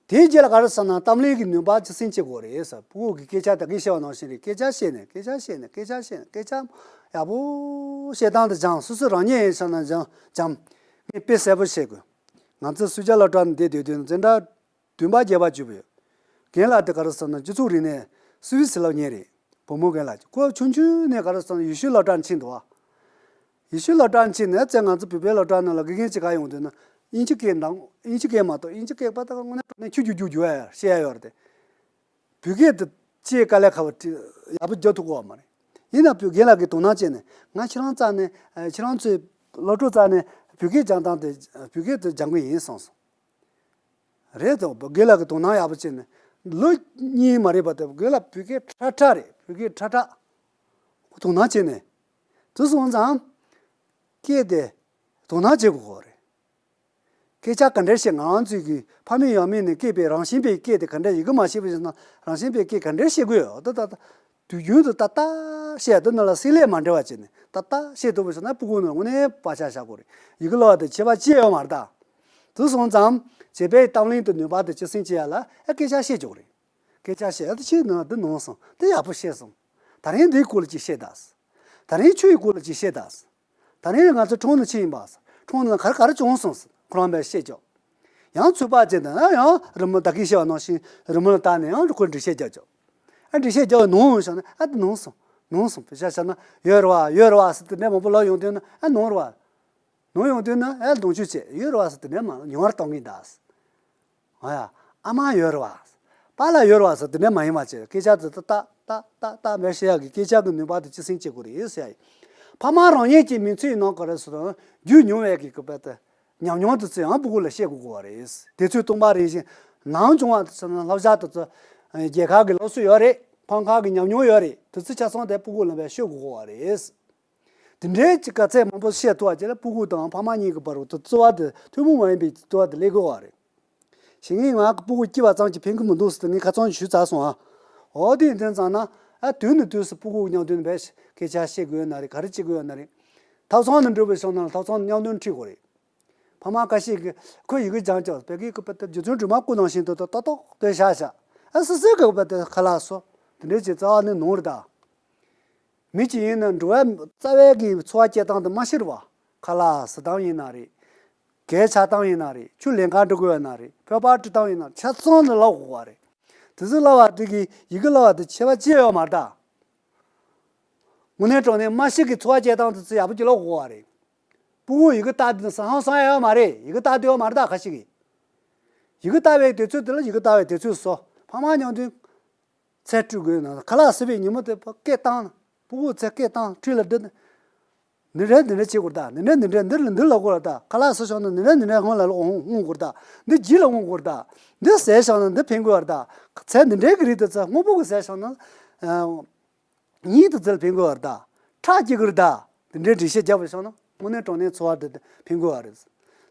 དེའི་རྗེས་ལ་ག་རེ་ཟེར་ན་གཏམ་གླེང་གི་ནུས་པ་ཇེ་སྲུང་བྱེད་དགོས་རེད་ཟེར། སྤུ་གུ་གི་སྐད་ཆ་ད་གིན་བཤད་པ་ནང་བཞིན་རེད། སྐད་ཆ་བཤད་ནས་སྐད་ཆ་བཤད་ནས་སྐད་ཆ་བཤད་ནས་སྐད་ཆ་ཡག་པོ་བཤད་སྟངས་དེ་སྦྱངས། སོ་སོ་རང་ཉིད་ཡིན་ཆ་ན་སྦྱངས་སྦྱངས། ངས་དཔེ་གསལ་པོ་བཤད་དགོས། ང་ཚོ་སུས་ཇཱ་སློབ་གྲྭ་ནས་བསྡད་དུས་དུས་འཛིན་གྲྭ་བདུན་པ་བརྒྱད་པ་བརྒྱུད་པའི་རྒན་ལགས་དེ་ག་རེ་ཟེར་ན་སྤྱི་ཚོགས་རིག་གནས་སུད་སི་སློབ་གཉེར་རེད། བུ་མོ་རྒན་ལགས་ཀྱི་ཁོ་ཆུང་ཆུང་ནས་ག་རེ་ཟེར་ན་ཡེ་ཤུའི་སློབ་གྲྭར་ཕྱིན་འདུག་བ། ཡེ་ཤུའི་སློབ་གྲྭར་ཕྱིན་ནས་ཚེ་ང་ཚོ་བོད་པའི་སློབ་གྲྭ་ནང་ལ་དགེ་རྒན་གཅིག་ག་ཡོང་དུས་ན་དབྱིན་ཇི་སྐད་འདང་། དབྱིན་ཇི་སྐད་མ་གཏོགས་དབྱིན་ཇི་སྐད་པ་ད་དངོས་གནས་དྲང་གནས་ཁྱུ་རྒྱུག་རྒྱུག་རྒྱུག་ཡ་བཤད་ཡ་ཡོད་རེད་དེ། བོད་སྐད་དུ་ཅེས་དཀའ་ལས་ཁག་པོ་ཡག་པོ་རྒྱག་ཐུབ་ཀྱི་ཡོད་མ་རེད། ཡིན་ན་བོད་རྒན་ལགས་ཀྱིས་དོ་སྣང་བྱས་ནས་ང་ཁྱེད་རང་རྩ་ནས་ཁྱེད་རང་ཚོའི་སློབ་ཕྲུག་རྩ་ནས་བོད་སྐད་སྦྱང་སྟངས་དེ་བོད་སྐད་དུ་སྦྱང་གི་ཡིན་གསུངས་སོང་། རེད་དོ། རྒན་ལགས་ཀྱིས་དོ་སྣང་ཡག་པོ་བྱས་ནས་ལོ་གཉིས་མ་རེད་པ་དེ་རྒན་ལགས་བོད་སྐད་ཁྲ་ཁྲ་རེད། བོད་སྐད་ཁྲ་ཁྲ། དོ་སྣང་བྱས་ནས། དེ་སོང་ཙང་སྐད་དེ་དོ་སྣང་བྱེད་དགོས་ཀྱི་རེད། སྐད་ཆ་ག་འདྲ་བཤད། ང་རང་ཚོའི་གི་ཕ་མེས་ཡང་མེས་ནས་སྐྱེས་པའི་རང་བཞིན་པའི་སྐད་དེ་ག་འདྲ། ཡི་གེ་མ་ཤེས་པ་ཞིག་ན་རང་བཞིན་པའི་སྐད་ག་འདྲ་བཤད་དགོས་ཡོད་ད་ད་ད། དུས་རྒྱུན་དུ་ཏག་ཏག་བཤད། དེ་ནང་ལ་སྲེག་ལས་མ་འབྲེལ་བ་བྱས་ནས་ཏག་ཏག་བཤད་ཐུབ་པ་ཞིག་ན་སྤུ་གུ་ནང་དངོས་གནས་བག་ཆགས་བཞག་དགོས་རེད། ཡི་གེ་སློབ་པ་དེ་ཁྱད་པར་ཅི་ཡང་ཡོད་མ་རེད་ད། དེ་སོང་ཙང་བྱེད་པའི་གཏམ་གླེང་དུ་ནུས་པ་དེ་ཇེ་སྲུང་བྱེད་ཡ་ལ་ཨ་སྐད་ཆ་བཤད་ཆོག་རེད། སྐད་ཆ་བཤད་ཨ་དེ་ཆི་ན་འདི་ནོར་སོང་། དེ་ཡག་པོ་བཤད་སོང་། ད་རིང་འདིའི་སྐོར་ལ་ཅིག་བཤད་དང་། ད་རིང་ཆུ་ཡི་སྐོར་ལ་ཅིག་བཤད་དང་། ད་རིང་ང་ཚོ་ཁྲོམ་ནང་ཕྱིན་ཡིན་པ། ཁྲོམ་ནང་ག་རེ་ག་རེ་བྱུང་སོང་ཟེར་ཁོ་རང་པས་བཤད་ཆོག་ཡང་ཚོད་དཔག་བྱས་ན་ཡང་རི་མོ་ད་གིན་བཤད་པ་ནང་བཞིན་རི་མོ་ལ་བལྟས་ནས་ཡང་ཁོ་འགྲེལ་བཤད་རྒྱག་ཆོག་ཨ་འགྲེལ་བཤད་རྒྱག་ནོར་བཞག་ན་ཨ་དེ་ནོར་སོང་། ནོར་སོང་བཤད་བཤད་ན་ཡོད་རེད་བ། ཡོད་རེད་བ་ཟེར་དེ་འདྲ་མང་པོ་ལབ་ཡོང་དུས་ན་ཨ་ནོར་རེད་བ། ནོར་ཡོང་དུས་ན་ཨ་ལོངས་སྤྱོད་བྱེད། ཡོད་རེད་བ་ཟེར་དེ་འདྲ་མ་ཉུང་བར་གཏོང་གིན་གདའ། ཨ་ཡ། ཨ་མ་ཡོད་རེད་བ། པཱ་ལགས་ཡོད་རེད་བ་ཟེར་དེ་འདྲ་མ་ཡིན་པ་བྱས། སྐད་ཆ་དེ་ཏག་ཏག་ཏག་ཏག་མེད་བཤད་ཡག་གི་སྐད་ཆ་གི་ནུས་པ་དེ་ཇེ་སྲུང་བྱེད་དགོས་རེད་ཟེར་ཡ་ཡིན། ཕ་མ་རང་ཉིད་ཀྱི་མི་ཚེའི་ནང་ག་རེ་ཟེར་ན་རྒྱུས་མྱོང་བའི་གི་གི་པ་དེ་ཉམས་མྱོང་དེ་ཚོ་ཡང་སྤུ་གུ་ལ་བཤད་དགོས་དགོས་པ་རེད། དུས་ཚོད་སྟོང་པ་རེ་བཞིན་ནམ་བྱུང་བ་དེ་ཚོ་ན་བསླབ་བྱ་དེ་ཚོ་རྒྱལ་ཁབ་ཀྱི་སློབ་གསོ་ཡོད་རེད། ཕམ་ཁ་གི་ཉམས་མྱོང་ཡོད་རེད། དེ་ཚོ་ཆ་ཚང་དེ་སྤུ་གུ་ལ་བཤད་དགོས་དགོས་པ་རེད། དེ་འདྲའི་གི་ག་ཚད་མང་པོ་བཤད་ཐུབ་པ་བྱས་ན་སྤུ་གུ་དང་ཕ་མ་གཉིས་ཀྱི་བར་དུ་བརྩེ་བ་དེ་ཐུན་མོང་མ་ཡིན་པའི་བརྩེ་བ་དེ་སླེབས་དགོས་པ་རེད། ཞེ་ངས་ང་གི་སྤུ་གུ་སྐྱེས་པ་ཙམ་གྱིས་ཕན་གྱི་མི་འདུག་ཟེར་ཏེ་ངས་ཁ་ཚང་ཞུས་ཚར་སོང་ཨ། འོ་དེ་ཡིན་དུས་ཙང་ན་ཨ་དུས་ནས་དུས་སུ་སྤུ་གུ་མཉམ་དུ་བས་སྐད་ཆ་བཤད་དགོས་ཡོད་ན་རེད། ག་རེ་བྱེད་དགོས་ཡོད་ན་རེད། ཐབ་ཚང་ནས་འགྲོ་བའི་ཤོག་ནང་ལ་ཐབ་ཚང་ནས་མཉམ་དུ་ཁྲིད་དགོས་རེད། ཕ་མ་ཁ་ཤས་ཀྱིས་ཁོས་ཡི་གེ་སྦྱངས་ཀྱང་བོད་སྐད་ཀྱི་པ་ཏི་རྗེ་བཙུན་སྒྲོལ་མ་སྐུ་ནང་བཞིན་དུ་ཏོག་ཏོག་ཏོག་སྟོན་བཞག་བཞག་ཨ་སི་སི་གི་པ་ཏི་ཁ་ལག་སོ། དེ་འདྲའི་བྱེད་རྩ་བ་ནས་ནོར་ད། མི་གཅིག་ཡིན་ན་འགྲོ་བའི་རྩ་བའི་གི་འཚོ་བ་སྐྱེལ་སྟངས་དེ་མ་ཤེས་རེད་བ། ཁ་ལག་ཟ་སྟངས་ཡིན་ན་རེད། གད་ཆག་སྟངས་ཡིན་ན་རེད། ཆུ་ལེན་གར་འགྲོ་དགོས་ཡོད་ན་རེད། ཕོར་པ་དཀྲི་སྟངས་ཡིན་ན་ཆ་ཚང་ནས་བསླབ་དགོས་པ་རེད། དེ་ཚོ་བསླབ་པ་དེ་གིས་ཡི་གེ་བསླབ་པ་དེ་ཁྱད་པར་ཅི་ཡོད་མ་རེད་ད། དངོས་གནས་དྲང་གནས་མ་ཤེས་ཀྱི་འཚོ་བ་སྐྱེལ་སྟངས་དེ་ཚོ་ཡག་པོ་ཅིག་བསླབ་དགོས་པ་རེད། སྤུ་གུ་ཡི་གེ་ལྟ་དུས་ན་ཟ་ཧང་སང་ཡ་ཡོད་མ་རེད། ཡི་གེ་ལྟ་དུས་ཡོད་མ་རེད་ད་ཁ་ཤས་ཀྱིས། ཡི་གེ་ལྟ་བའི་དུས་ཚོད་དེ་ལ་ཡི་གེ་ལྟ་བའི་དུས་ཚོད་བཟོ། ཕ་མ་མཉམ་དུ་ཚལ་སྤྲུལ་དགོས་ན་ཁ་ལག་ཟ་བའི་ཉིན་མོ་དེ་སྐད་བཏང་། སྤུ་གུ་ཚལ་སྐད་བཏང་ཁྲུས་ལ་འདི། འདི་འདྲ་འདི་འདྲ་བྱེད་དགོས་ད། འདི་འདྲ་འདི་འདྲ་འདི་ལ་འདི་ལབ་དགོས་ལ་ད། ཁ་ལག་ཟ་བཞག་ན་འདི་འདྲ་འདི་འདྲ་སྔོན་ལ་ལོག་འོང་འོང་དགོས་ད། འདི་རྗེས་ལ་འོང་དགོས་ད། འདི་ཟས་བཞག་ན་འདི་ཕན་དགོས་བ་ད། ཚལ་འདི་འདྲའི་གི་རིགས་དེ་ཚོ་སྔོན་པོ་གི་ཟས་བཞག་ན། ཨ། ཉིད་དུ་ཚུལ་ཕན་གྱི་ཡོད་རེད་ད། ཁྲག་སྐྱེ་གི་རེད་ད། དེ་འདྲའི་འགྲེལ་བཤད་རྒྱབ་པ་བྱུང་ན་དངོས་གནས་དྲང་གནས་འཚོ་བ་འདི་ཕན་གྱི་ཡོད་རེད།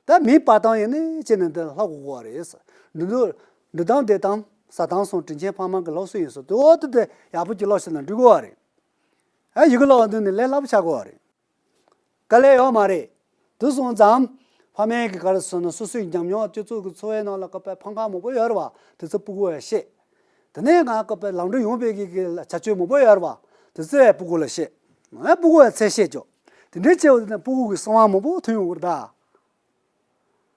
ད་མིའི་པར་སྟངས་ཡིན་ནི་བྱས་ནས་འདི་ལྷག་དགོས་ཀྱི་ཡོད་རེད། འདི་འདུག་འདི་དང་འདི་དང་ཟ་དང་སོང་དྲིན་ཆེན་ཕ་མ་གི་སློབ་གསོ་ཡིན་སོང་དེ་འོ་དེ་དེ་ཡག་པོ་ཅིག་ལོག་ཤེས་ན་འགྲིག་གི་ཡོད་རེད། ཨ་ཡི་གེ་ལོག་འདི་ནི་ལས་སླ་པོ་ཆགས་ཀྱི་ཡོད་རེད། དཀའ་ལས་ཡོད་མ་རེད། དེ་སོང་ཙང་ཕ་མས་ཀྱི་ག་རེ་ཟེར་ན་སོ་སོའི་ཉམས་མྱོང་སྤྱི་ཚོགས་ཀྱི་འཚོ་བའི་ནང་ལ་བཀབ་པའི་ཕམ་ཁ་མང་པོ་ཡོད་རེད་བ། དེ་ཚོ་སྤུ་གུ་བས་བཤད། དེ་ནས་ང་བཀབ་པའི་ལམ་འགྲོ་ཡོང་བའི་གི་གི་བྱ་སྤྱོད་མང་པོ་ཡོད་རེད་བ། དེ་ཚོ་ཡང་སྤུ་གུ་ལ་བཤད། ང་སྤུ་གུ་བས་ཚད་བཤད་ཆོག་དེ་འདྲའི་བྱས་པ་དེ་ནས་སྤུ་གུ་གི་གསང་བ་མང་པོ་ཐོན་ཡོང་གི་རེད་ད།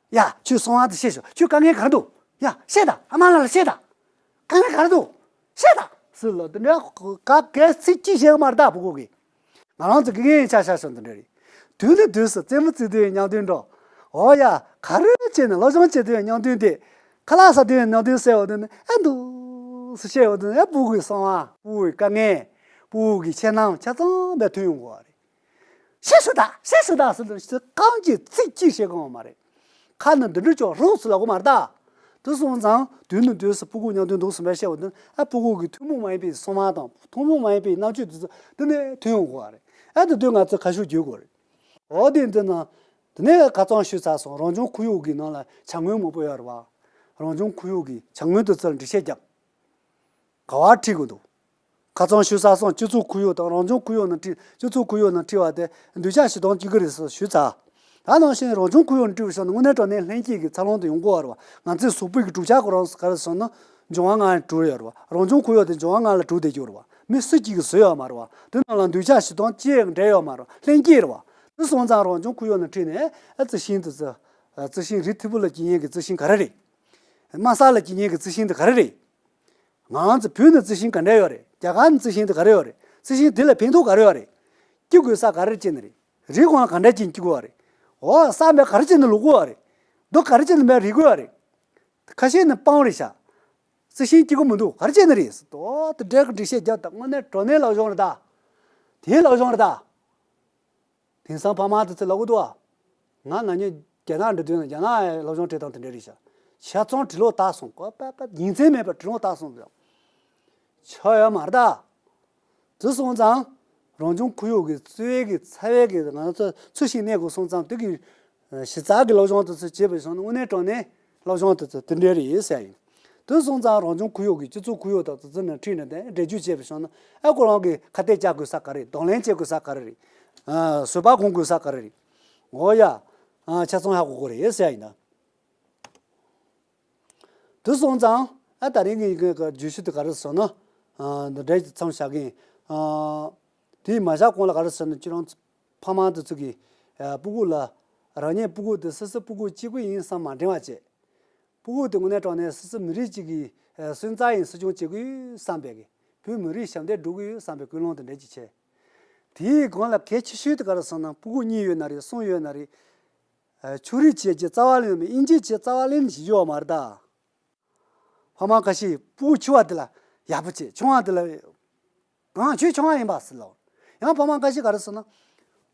ཡ། ཁྱོད་གསང་བ་དེ་བཤད་ཤོག་ཁྱོད་དཀའ་ངལ་ག་རེ་འདུག་ཡ། བཤད་དང་། ཨ་མ་ལགས་ལ་བཤད་དང་། དཀའ་ངལ་ག་རེ་འདུག་བཤད་དང་། ཟེར་ལ་དེ་འདྲ་ག་གལ་སྲིད་ཅི་བཤད་གི་མ་རེད་ད་སྤུ་གུ་གིས། ང་རང་ཚོ་དགེ་རྒན་ཡིན་ཆ་ཤ་ཤ་འདི་འདྲ་རེད། དུས་ནས་དུས་སུ་རྩེད་མོ་རྩེ་དུས་མཉམ་དུ་འགྲོ། འོ་ཡ། ག་རེ་བྱས་ནས་སློབ་སྦྱོང་བྱེད་དུས་སྙིང་དོན་དེ། ཁ་ལག་ཟ་དུས་སྙིང་དོན་ཟེར་བ་དེ་ནི་ཨེ་འདུག་སེ་བཤད་བ་དེ་ནི་ཨེ་སྤུ་གུའི་གསང་བ། སྤུ་གུའི་དཀའ་ངལ། སྤུ་གུ་གི་ཁྱད་རྣམས་ཆ་ཚང་བས་ཐོན་ཡོང་གི་ཡོད་རེད། ཤེས་སུ་དག་ཤེས་སུ་དག་ཟེར་དུས་རྐང་གཅིག་ཚིག་གཅིག་བཤད་གི་ཡོད་མ་རེད། ཁ་ནས་འདི་འདྲ་ཅོག་རོགས་སུ་ལབ་གི་མ་རེད་ད། དེ་སོང་ཙང་དུས་ནས་དུས་སུ་སྤུ་གུ་མཉམ་དུ་འདུག་སེ་བཤད་བ་དེ་ནི་ཨ་སྤུ་གུ་གི་ཐུན་མོང་མ་ཡིན་པའི་གསང་བ་དང་ཐུན་མོང་མ་ཡིན་པའི་རྣམ་དཔྱོད་དེ་ཚོ་འདི་ནས་ཐོན་ཡོང་གི་ཡོད་རེད། ཨ་དེ་དུས་ང་ཚོས་ཁ་ཤུགས་རྒྱག་དགོས་རེད། འོ་དེ་འདི་ན། དེ་ནས་ཁ་རྩང་ཞུས་ཚར་སོང་། རང་བྱུང་ཁོར་ཡུག་གི་ནང་ལ་བྱ་དངོས་མང་པོ་ཡོད་རེད་བ། རང་བྱུང་ཁོར་ཡུག་གི་བྱ་དངོས་དེ་ཚོར་འགྲེལ་བཤད་རྒྱབ། ག་བ་ཁྲིད་དགོས་འདུག་ཁ་རྩང་ཞུས་ཚར་སོང་། སྤྱི་ཚོགས་ཁོར་ཡུག་དང་རང་བྱུང་ཁོར་ཡུག་ནང་ཁྲིད། སྤྱི་ཚོགས་ཁོར་ཡུག་ནང་ཁྲིད་པ་དེ་འདོད་ཆགས་ཞེ་སྡང་གཅིག་གི་རེད་ཟེར་ཞུས་ཚར། ད་ནང་བཞིན་རང་བྱུང་ཁོར་ཡུག་ནང་ཁྲིད་པ་བྱུང་ན་དངོས་གནས་དྲང་གནས་ལྷན་སྐྱེས་ཀྱི་འཚར་ལོངས་དེ་ཡོང་གི་ཡོད་རེད་བ། ང་ཚོའི་གཟུགས་པོ་གི་གྲུབ་ཆ་ཁོ་རང་ག་རེ་ཟེར་ན་འབྱུང་བ་ལྔ་ནས་གྲུབ་ཡོད་རེད་བ། རང་བྱུང་ཁོར་ཡུག་དེ་འབྱུང་བ་ལྔ་ལས་གྲུབ་བསྡད་ཀྱི་ཡོད་རེད་བ། མི་སུ་གཅིག་གིས་བཟོས་ཡོད་མ་རེད་བ། དེ་ནང་ལ་འདོད་ཆགས་ཞེ་སྡང་ཅི་ཡང་འབྲེལ་ཡོད་མ་རེད་བ། ལྷན་སྐྱེས་རེད་བ། དེ་སོང་ཙང་རང་བྱུང་ཁོར་ཡུག་ནང་ཁྲིད་ནས་ཨ་རྩི་ཤིང་དེ་ཚོ། རྩི་ཤིང་རི་ཐིབས་པོ་ལ་སྐྱེ་མཁན་གྱི་རྩི་ཤིང་ག་རེ་རེད། དམའ་ས་ལ་སྐྱེ་མཁན་གྱི་རྩི་ཤིང་དེ་ག་རེ་རེད། ང་རང་ཚོ་བོད་ནས་རྩི་ཤིང་ག་འདྲ་ཡོད་རེད། རྒྱ་གར་ནས་རྩི་ཤིང་དེ་ག་རེ་ཡོད་རེད། རྩི་ཤིང་དེ་ལ་ཕན་ཐོགས་ག་རེ་ཡོད་རེད། སྐྱེ་དགོས་ས་ག་རེ་བྱས་ནས་རེད། རི་གོང་ལ་ག་འདྲ་བྱས་ནས་སྐྱེ་དགོས་པ་རེད། འོ་ས་མེད་ག་རེ་བྱས་ནས་ལུག་དགོས་པ་རེད། རྡོ་ག་རེ་བྱས་ནས་མེད་རི་དགོས་པ་རེད། ཁ་ཤས་ནི་སྤང་རེད་ཤག་རྩི་ཤིང་སྐྱེ་གི་མི་འདུག་ག་རེ་བྱས་ནས་རེད་ཟེར་དོ། དེ་འདྲའི་འགྲེལ་བཤད་རྒྱབ་དང་དངོས་གནས་དྲང་གནས་སློབ་སྦྱོང་རེད་ད། དེའི་སློབ་སྦྱོང་རེད་ད། དེང་སང་ཕ་མ་དེ་ཚོས་ལབ་གི་འདུག་ཨ། ང་ན་ནིང་རྒྱ་ནག་འགྲོ་དུས་ན་རྒྱ་ནག་སློབ་སྦྱོང་བྱེད་སྟངས་དེ་འདྲ་རེད་ཤག་ཆ་ཚང་བྲིས་ལོག་བཏང་སོང་། ཁོ་པ་པ་ཉིན་མཚན་མེད་པར་བྲིས་ལོག་བཏང་སོང་ཟེར། ཆོ་ཡོད་མ་རེད་ད། དེ་སོང་ཙང་རང་བྱུང་ཁོར་ཡུག་གི་རྩ་བའི་གི་རྩ་བའི་གི་ང་ཚོ་ཚུལ་བཞིན་གནས་དགོས་སོང་ཙང་དེ་གི་གཞི་རྩ་གི་སློབ་སྦྱོང་དེ་ཚོ་བྱེད་པ་སོང་ན་དངོས་གནས་དྲང་གནས་སློབ་སྦྱོང་དེ་ཚོ་དེ་འདྲ་རེད་ཟེར་ཡིན། དེ་སོང་ཙང་རང་བྱུང་ཁོར་ཡུག་གི་སྤྱི་ཚོགས་ཁོར་ཡུག་དང་དེ་ཚོ་ནང་ཁྲིད་ནས་དེ་འགྲེལ་བརྗོད་བྱེད་པ་སོང་ན་ཨ་ཁོ་རང་གི་ཁ་གཏད་བཅག་དགོས་ས་ག་རེ་རེད། གདོང་ལེན་བྱེད་དགོས་ས་ག་རེ་རེད། བཟོད་པ་སྒོམ་དགོས་ས་ག་རེ་རེད། འོ་ཡ། ཆ་ཚང་ཧ་གོ་གི་རེད་ཟེར་ཡིན་ད། དེ་སོང་ཙང་ཨ་ད་རིང་གི་གི་གི་བརྗོད་གཞི་དེ་ག་རེ་ཟེར་ན། ཨ་འདི་འདྲའི་མཚམས་བཞག་གིན། ཨ་དེ་མ་བཞག་གོང་ལ་ག་རེ་ཟེར་ན་ཁྱེད་རང་ཕ་མ་དེ་ཚོ་གིས་ཨ་སྤུ་གུ་ལ་རང་ཉིད་སྤུ་གུ་དེ་སོ་སོའི་སྤུ་གུ་གཅིག་པུ་ཡིན་བསམ་མ་དྲན་པ་བྱེད། སྤུ་གུ་དེ་དངོས་གནས་དྲང་གནས་སོ་སོའི་མི་རིགས་གཅིག་གི་ཨ་སོན་རྩ་ཡིན་གསོ་སྐྱོང་བྱེད་ཀྱི་ཡོད་བསམ་པའི་གི་བོད་མི་རིགས་ཞབས་འདེགས་སྒྲུབ་ཀྱི་ཡོད་བསམ་པའི་ཀུན་སློང་དེ་འདྲ་ཅིག་བྱེད། དེའི་སྒང་ལ་གལ་ཆེ་ཤོས་དེ་ག་རེ་ཟེར་ན་སྤུ་གུ་གཉིས་ཡོད་ན་རེད། གསུམ་ཡོད་ན་རེད། ཨ་ཕྱོགས་རིས་བྱས་ཀྱི་རྩ་བ་ལེན་མི་དབྱེ་འབྱེད་བྱས་རྩ་བ་ལེན་བྱེད་ཡོད་མ་རེད་ད། ཕ་མ་ཁ་ཤས་སྤུ་གུ་ཆུང་བ་དེ་ལ་ཡག་པོ་བྱེད། ཆུང་བ་དེ་ལ་ང་ཁྱོད་ཆུང་བ་ཡིན་པ་ཟེར་ལོ། ཡང་ཕ་མ་ཁ་ཤས་ག་རེ་ཟེར་ན།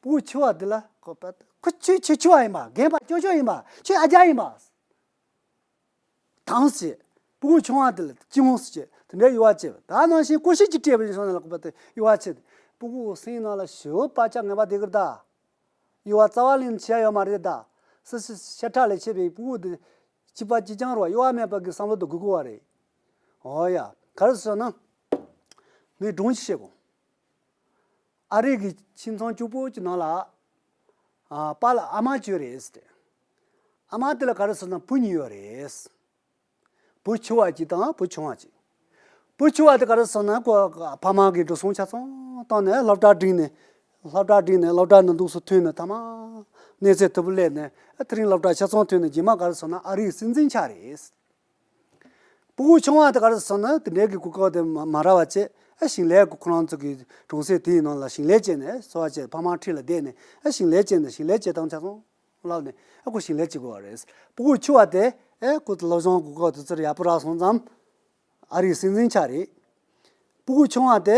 སྤུ་གུ་ཆུང་བ་དེ་ལ་ཁོ་པ་ཁོ་ཁྱོད་ཁྱོད་ཆུང་བ་ཡིན་པ། རྒན་པ་སྐྱོ་སྐྱོ་ཡིན་པ། ཁྱོད་ཨ་རྒྱ་ཡིན་པ། དང་བྱེད། སྤུ་གུ་ཆུང་བ་དེ་ལ་སྐྱིད་མོ་བྱེད། དེ་འདྲའི་གཡོ་བ་བྱེད། ད་ནང་བཞིན་ཀུ་ཤུ་གཅིག་སྤྲད་པ་ཡིན་སོང་ན་ལ་ཁོ་པ་དེ་གཡོ་བ་བྱེད། སྤུ་གུ་སེམས་ནང་ལ་ཞེ་པོ་བག་ཆགས་ངན་པ་དེ་གི་རེད་ད། གཡོ་བ་རྩ་བ་ལེན་བྱས་ཡོད་མ་རེད་ད། སོ་སོའི་ཤ་ཁྲག་ལས་མཆེད་པའི་སྤུ་གུ་དེ་གཅིག་པ་གཅིག་རྐྱང་རེད་བ། གཡོ་བ་མེད་པ་གི་བསམ་བློ་དེ་དགོས་ཀྱི་ཡོད་རེད། འོ་ཡ། ག་རེ་ཟེར་ན། ངས་སྒྲུང་ཅིག་བཤད་གོ། ཨ་རི་གི་ཁྱིམ་ཚང་སྐྱུག་པོ་གཅིག་ནང་ལ། ཨ་པཱ་ལགས་ཨ་མ་གཅིག་ཡོད་རེད་ཟེར་ཏེ། ཨ་མ་དེ་ལ་ག་རེ་ཟེར་ན་བུ་གཉིས་ཡོད་རེད། བུ་ཆུང་བ་གཅིག་དང་བུ་ཆུང་བ་གཅིག་བུ་ཆུང་བ་དེ་ག་རེ་ཟེར་ན་ཁོ་ཕ་མ་གི་འགྲོ་སོང་ཆ་ཚང་བཏང་ནས་སློབ་གྲྭ་འགྲིམས་ནས། སློབ་གྲྭ་འགྲིམས་ནས་སློབ་གྲྭ་ནང་འདུག་སེ་ཐོན་ནས་ཐ་མ་གནས་ཚད་མཐོ་པོ་སླེབས་ནས་ཨ་དེ་རིང་སློབ་གྲྭ་ཆ་ཚང་ཐོན་ནས་རྗེས་མ་ག་རེ་ཟེར་ན་ཨ་རིའི་སྲིད་འཛིན་ཆགས་རེད། སྤུ་གུ་ཆུང་བ་དེ་ག་རེ་ཟེར་ན་དེ་འདྲའི་གི་གོ་སྐབས་དེ་མ་མ་རག་པ་བྱས། ཨ་ཞིང་ལས་ཁོ་རང་ཚོ་གི་གྲོང་གསེབ་དེའི་ནང་ལ་ཞིང་ལས་བྱས་ནས་འཚོ་བ་བྱས། ཕ་མ་འཁྲིས་ལ་བསྡད་ནས་ཨ་ཞིང་ལས་བྱས་ནས་ཞིང་ལས་བྱེད་སྟངས་ཆ་ཚང་ལབ་ནས་ཨ་ཁོ་ཞིང་ལས་བྱེད་དགོས་པ་རེད། སྤུ་གུ་ཆུང་བ་དེ་ཨ་ཁོ་སློབ་སྦྱོང་གོ་སྐབས་དེ་ཚོར་ཡག་པོ་རག་སོང་ཙང་ཨ་རིའི་སྲིད་འཛིན་ཆགས་རེད། སྤུ་གུ་ཆུང་བ་དེ་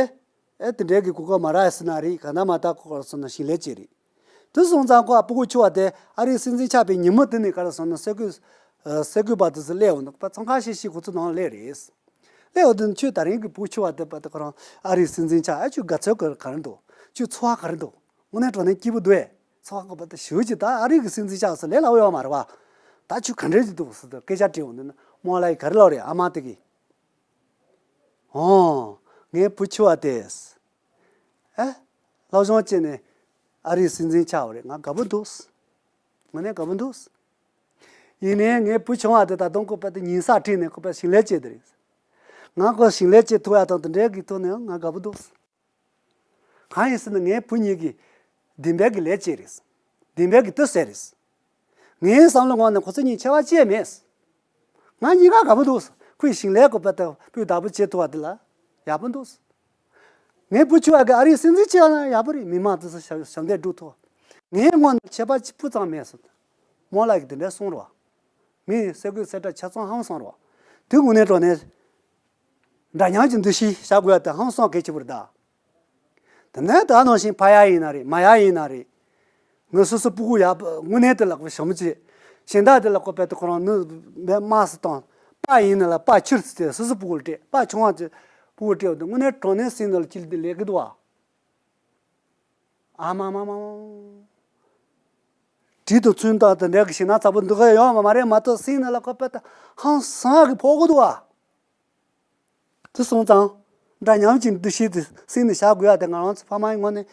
ཨེ་དེ་འདྲའི་གི་གོ་སྐབས་མ་རག་ཡ་ཟེར་ན་རེད། ག་ན་མ་ད་ཁོ་ག་རེ་ཟེར་ན་ཞིང་ལས་བྱེད་རེད། དེ་སོང་ཙང་ཁོ་ཨ་སྤུ་གུ་ཆུང་བ་དེ་ཨ་རིའི་སྲིད་འཛིན་ཆགས་པའི་ཉིན་མོ་དེ་ནས་ག་རེ་ཟེར་ན་གསར་འགོད། ཨ་གསར་འགོད་པ་དེ་ཚོ་སླེབས་འོང་ན་ཁོ་པ་འཚང་ཁ་ཤིག་ཤིག་ཁོ་ཚོ་ནང་སླེབས་རེད། སླེབས་འོང་དུས་ཁྱོད་ད་རིང་གི་སྤུ་གུ་ཆུང་བ་དེ་པ་དེ་ཁོ་རང་ཨ་རིའི་སྲིད་འཛིན་ཆགས་ཨ་ཁྱོད་དགའ་ཚོར་ག་ག་རེ་འདུག་ཁྱོད་ཚོར་བ་ག་རེ་འདུག་དངོས་གནས་དྲང་གནས་སྐྱིད་པོ་འདུག་ཨེ། ཚོར་བ་ག་པ་དེ་ཞེ་པོ་ཅིག་ད་ཨ་རིའི་གི་སྲིད་འཛིན་ཆགས་ཟེར་ལས་སླ་པོ་ཡོད་མ་རེད་བ། ད་ཁྱོད་ག་འདྲས་ཅིག་འདུག་ཟེར་དུས་སྐད་ཆ་དྲིས་འོང་དུས་ན་རྨོ་ལགས་ཡིས་ག་རེ་ལབ་རེད། ཨ་མ་དེ་གིས། ཨོ། ངའི་བུ་ཆུང་བ་དེས། ཨེ། སློབ་སྦྱོང་བྱས་ནས་ཨ་རིའི་སྲིད་འཛིན་ཆགས་པ་རེད། ང་དགའ་པོ་འདུག་དངོས་གནས་དགའ་པོ་འདུག་ཡིན་ནའི་ངའི་བུ་ཆུང་བ་དེ་ད་དུང་ཁོ་པ་དེ་ཉིན་གསར་ཁྲིད་ནས་ཁོ་པ་ཞིང་ལས་བྱེད་དེ་རེད། ང་ཁོ་ཞིང་ལས་བྱེད་ཐུབ་ཡ་དང་དེ་འདྲའི་གི་ཐོག་ནས་ང་དགའ་པོ་འདུག་གང་ཡིན་ཟེར་ན་ངའི་བུ་གཉིས་ཀྱིས་བདེན་པའི་གི་ལས་བྱས་རེད། བདེན་པའི་གི་ལྟོས་ཟེར་རེད། ངའི་བསམ་བློ་ངོས་ནས་ཁོ་ཚོ་གཉིས་ཁྱད་པར་ཅི་ཡང་མེད། ང་གཉིས་ཀ་དགའ་པོ་འདུག་ཁོས་ཞིང་ལས་ཁོ་པ་དང་སྤུས་དག་པོ་བྱེད་ཐུབ་པ་དེ་ལ་ཡག་པོ་འདུག་ངའི་བུ་ཆུང་བ་གི་ཨ་རིའི་སྲིད་འཛིན་ཆགས་ན་ཡག་པོ་རེད། མི་མང་དེ་ཚོ་ཞབས་ཞབས་འདེགས་སྒྲུབ་ཐུབ། ངའི་ངོས་ནས་ཁྱད་པར་ཅི་སྤུ་ཙམ་མེད་ཟེར། རྨོ་ལགས་ཀྱིས་དེ་འདྲ་གསུངས་རེད་བ། མི་གསལ་གོས་གསལ་བསྒྲགས་ཆ་ཚང་ཧང་སང་རེད་བ། དེ་དངོས་གནས་དྲང་གནས་འདྲ་མཉམ་གྱི་འདུ་ཤེས་བཞག་དགོས་ཡ་དེ་ཧང་སང་གལ་ཆེ་བོ་རེད་ད། དེ་ནས་ད་ནང་བཞིན་ཕ་ཡ་ཡིན་ན་རེད། མ་ཡ་ཡིན་ན་རེད། ངའི་སོ་སོ་སྤུ་གུ་ཡག་པོ་དངོས་གནས་དེ་ལག་པ་ཞོམ་ཅིག་གཞན་དག་དེ་ལག་པ་དཔེ་དེ་ཁོ་རང་ནི་མེད་དམར་སུ་བཏང་། པ་ཡིན་ན་ལ་པ་ཕྱིར་ཚུད་དེ་སོ་སོ་སྤུ་གུར་སྤྲད། པ་ཆུང་བ་ཅིག་སྤུ་གུར་སྤྲད་པ་དེ་དངོས་གནས་དྲང་གནས་སེམས་ནང་ལ་ཅི་ལ་དེ་ལས་ཀི་འདུག་བ། ཨ་མ་མ་མ་མ། དྲིན་དུ་ཚོན་དང་དེ་འདྲ་གི་ཞིག་ན་ཚ་པོ་འདུག་གི་ཡོང་བ་མ་རེད་མ་གཏོགས་སེམས་ནང་ལ་ཁོ་དཔེ་དེ་ཧང་སང་གི་ཕོག་གི་འདུག་བ། དེ་སོང་ཙང་། འདྲ་མཉམ་གྱི་འདུ་ཤེས་དེ་སེམས་ནས་བཞག་དགོས་ཡ་དེ་ང་རང་ཚོ་ཕ་མ་ཡི་ངོས་ནས་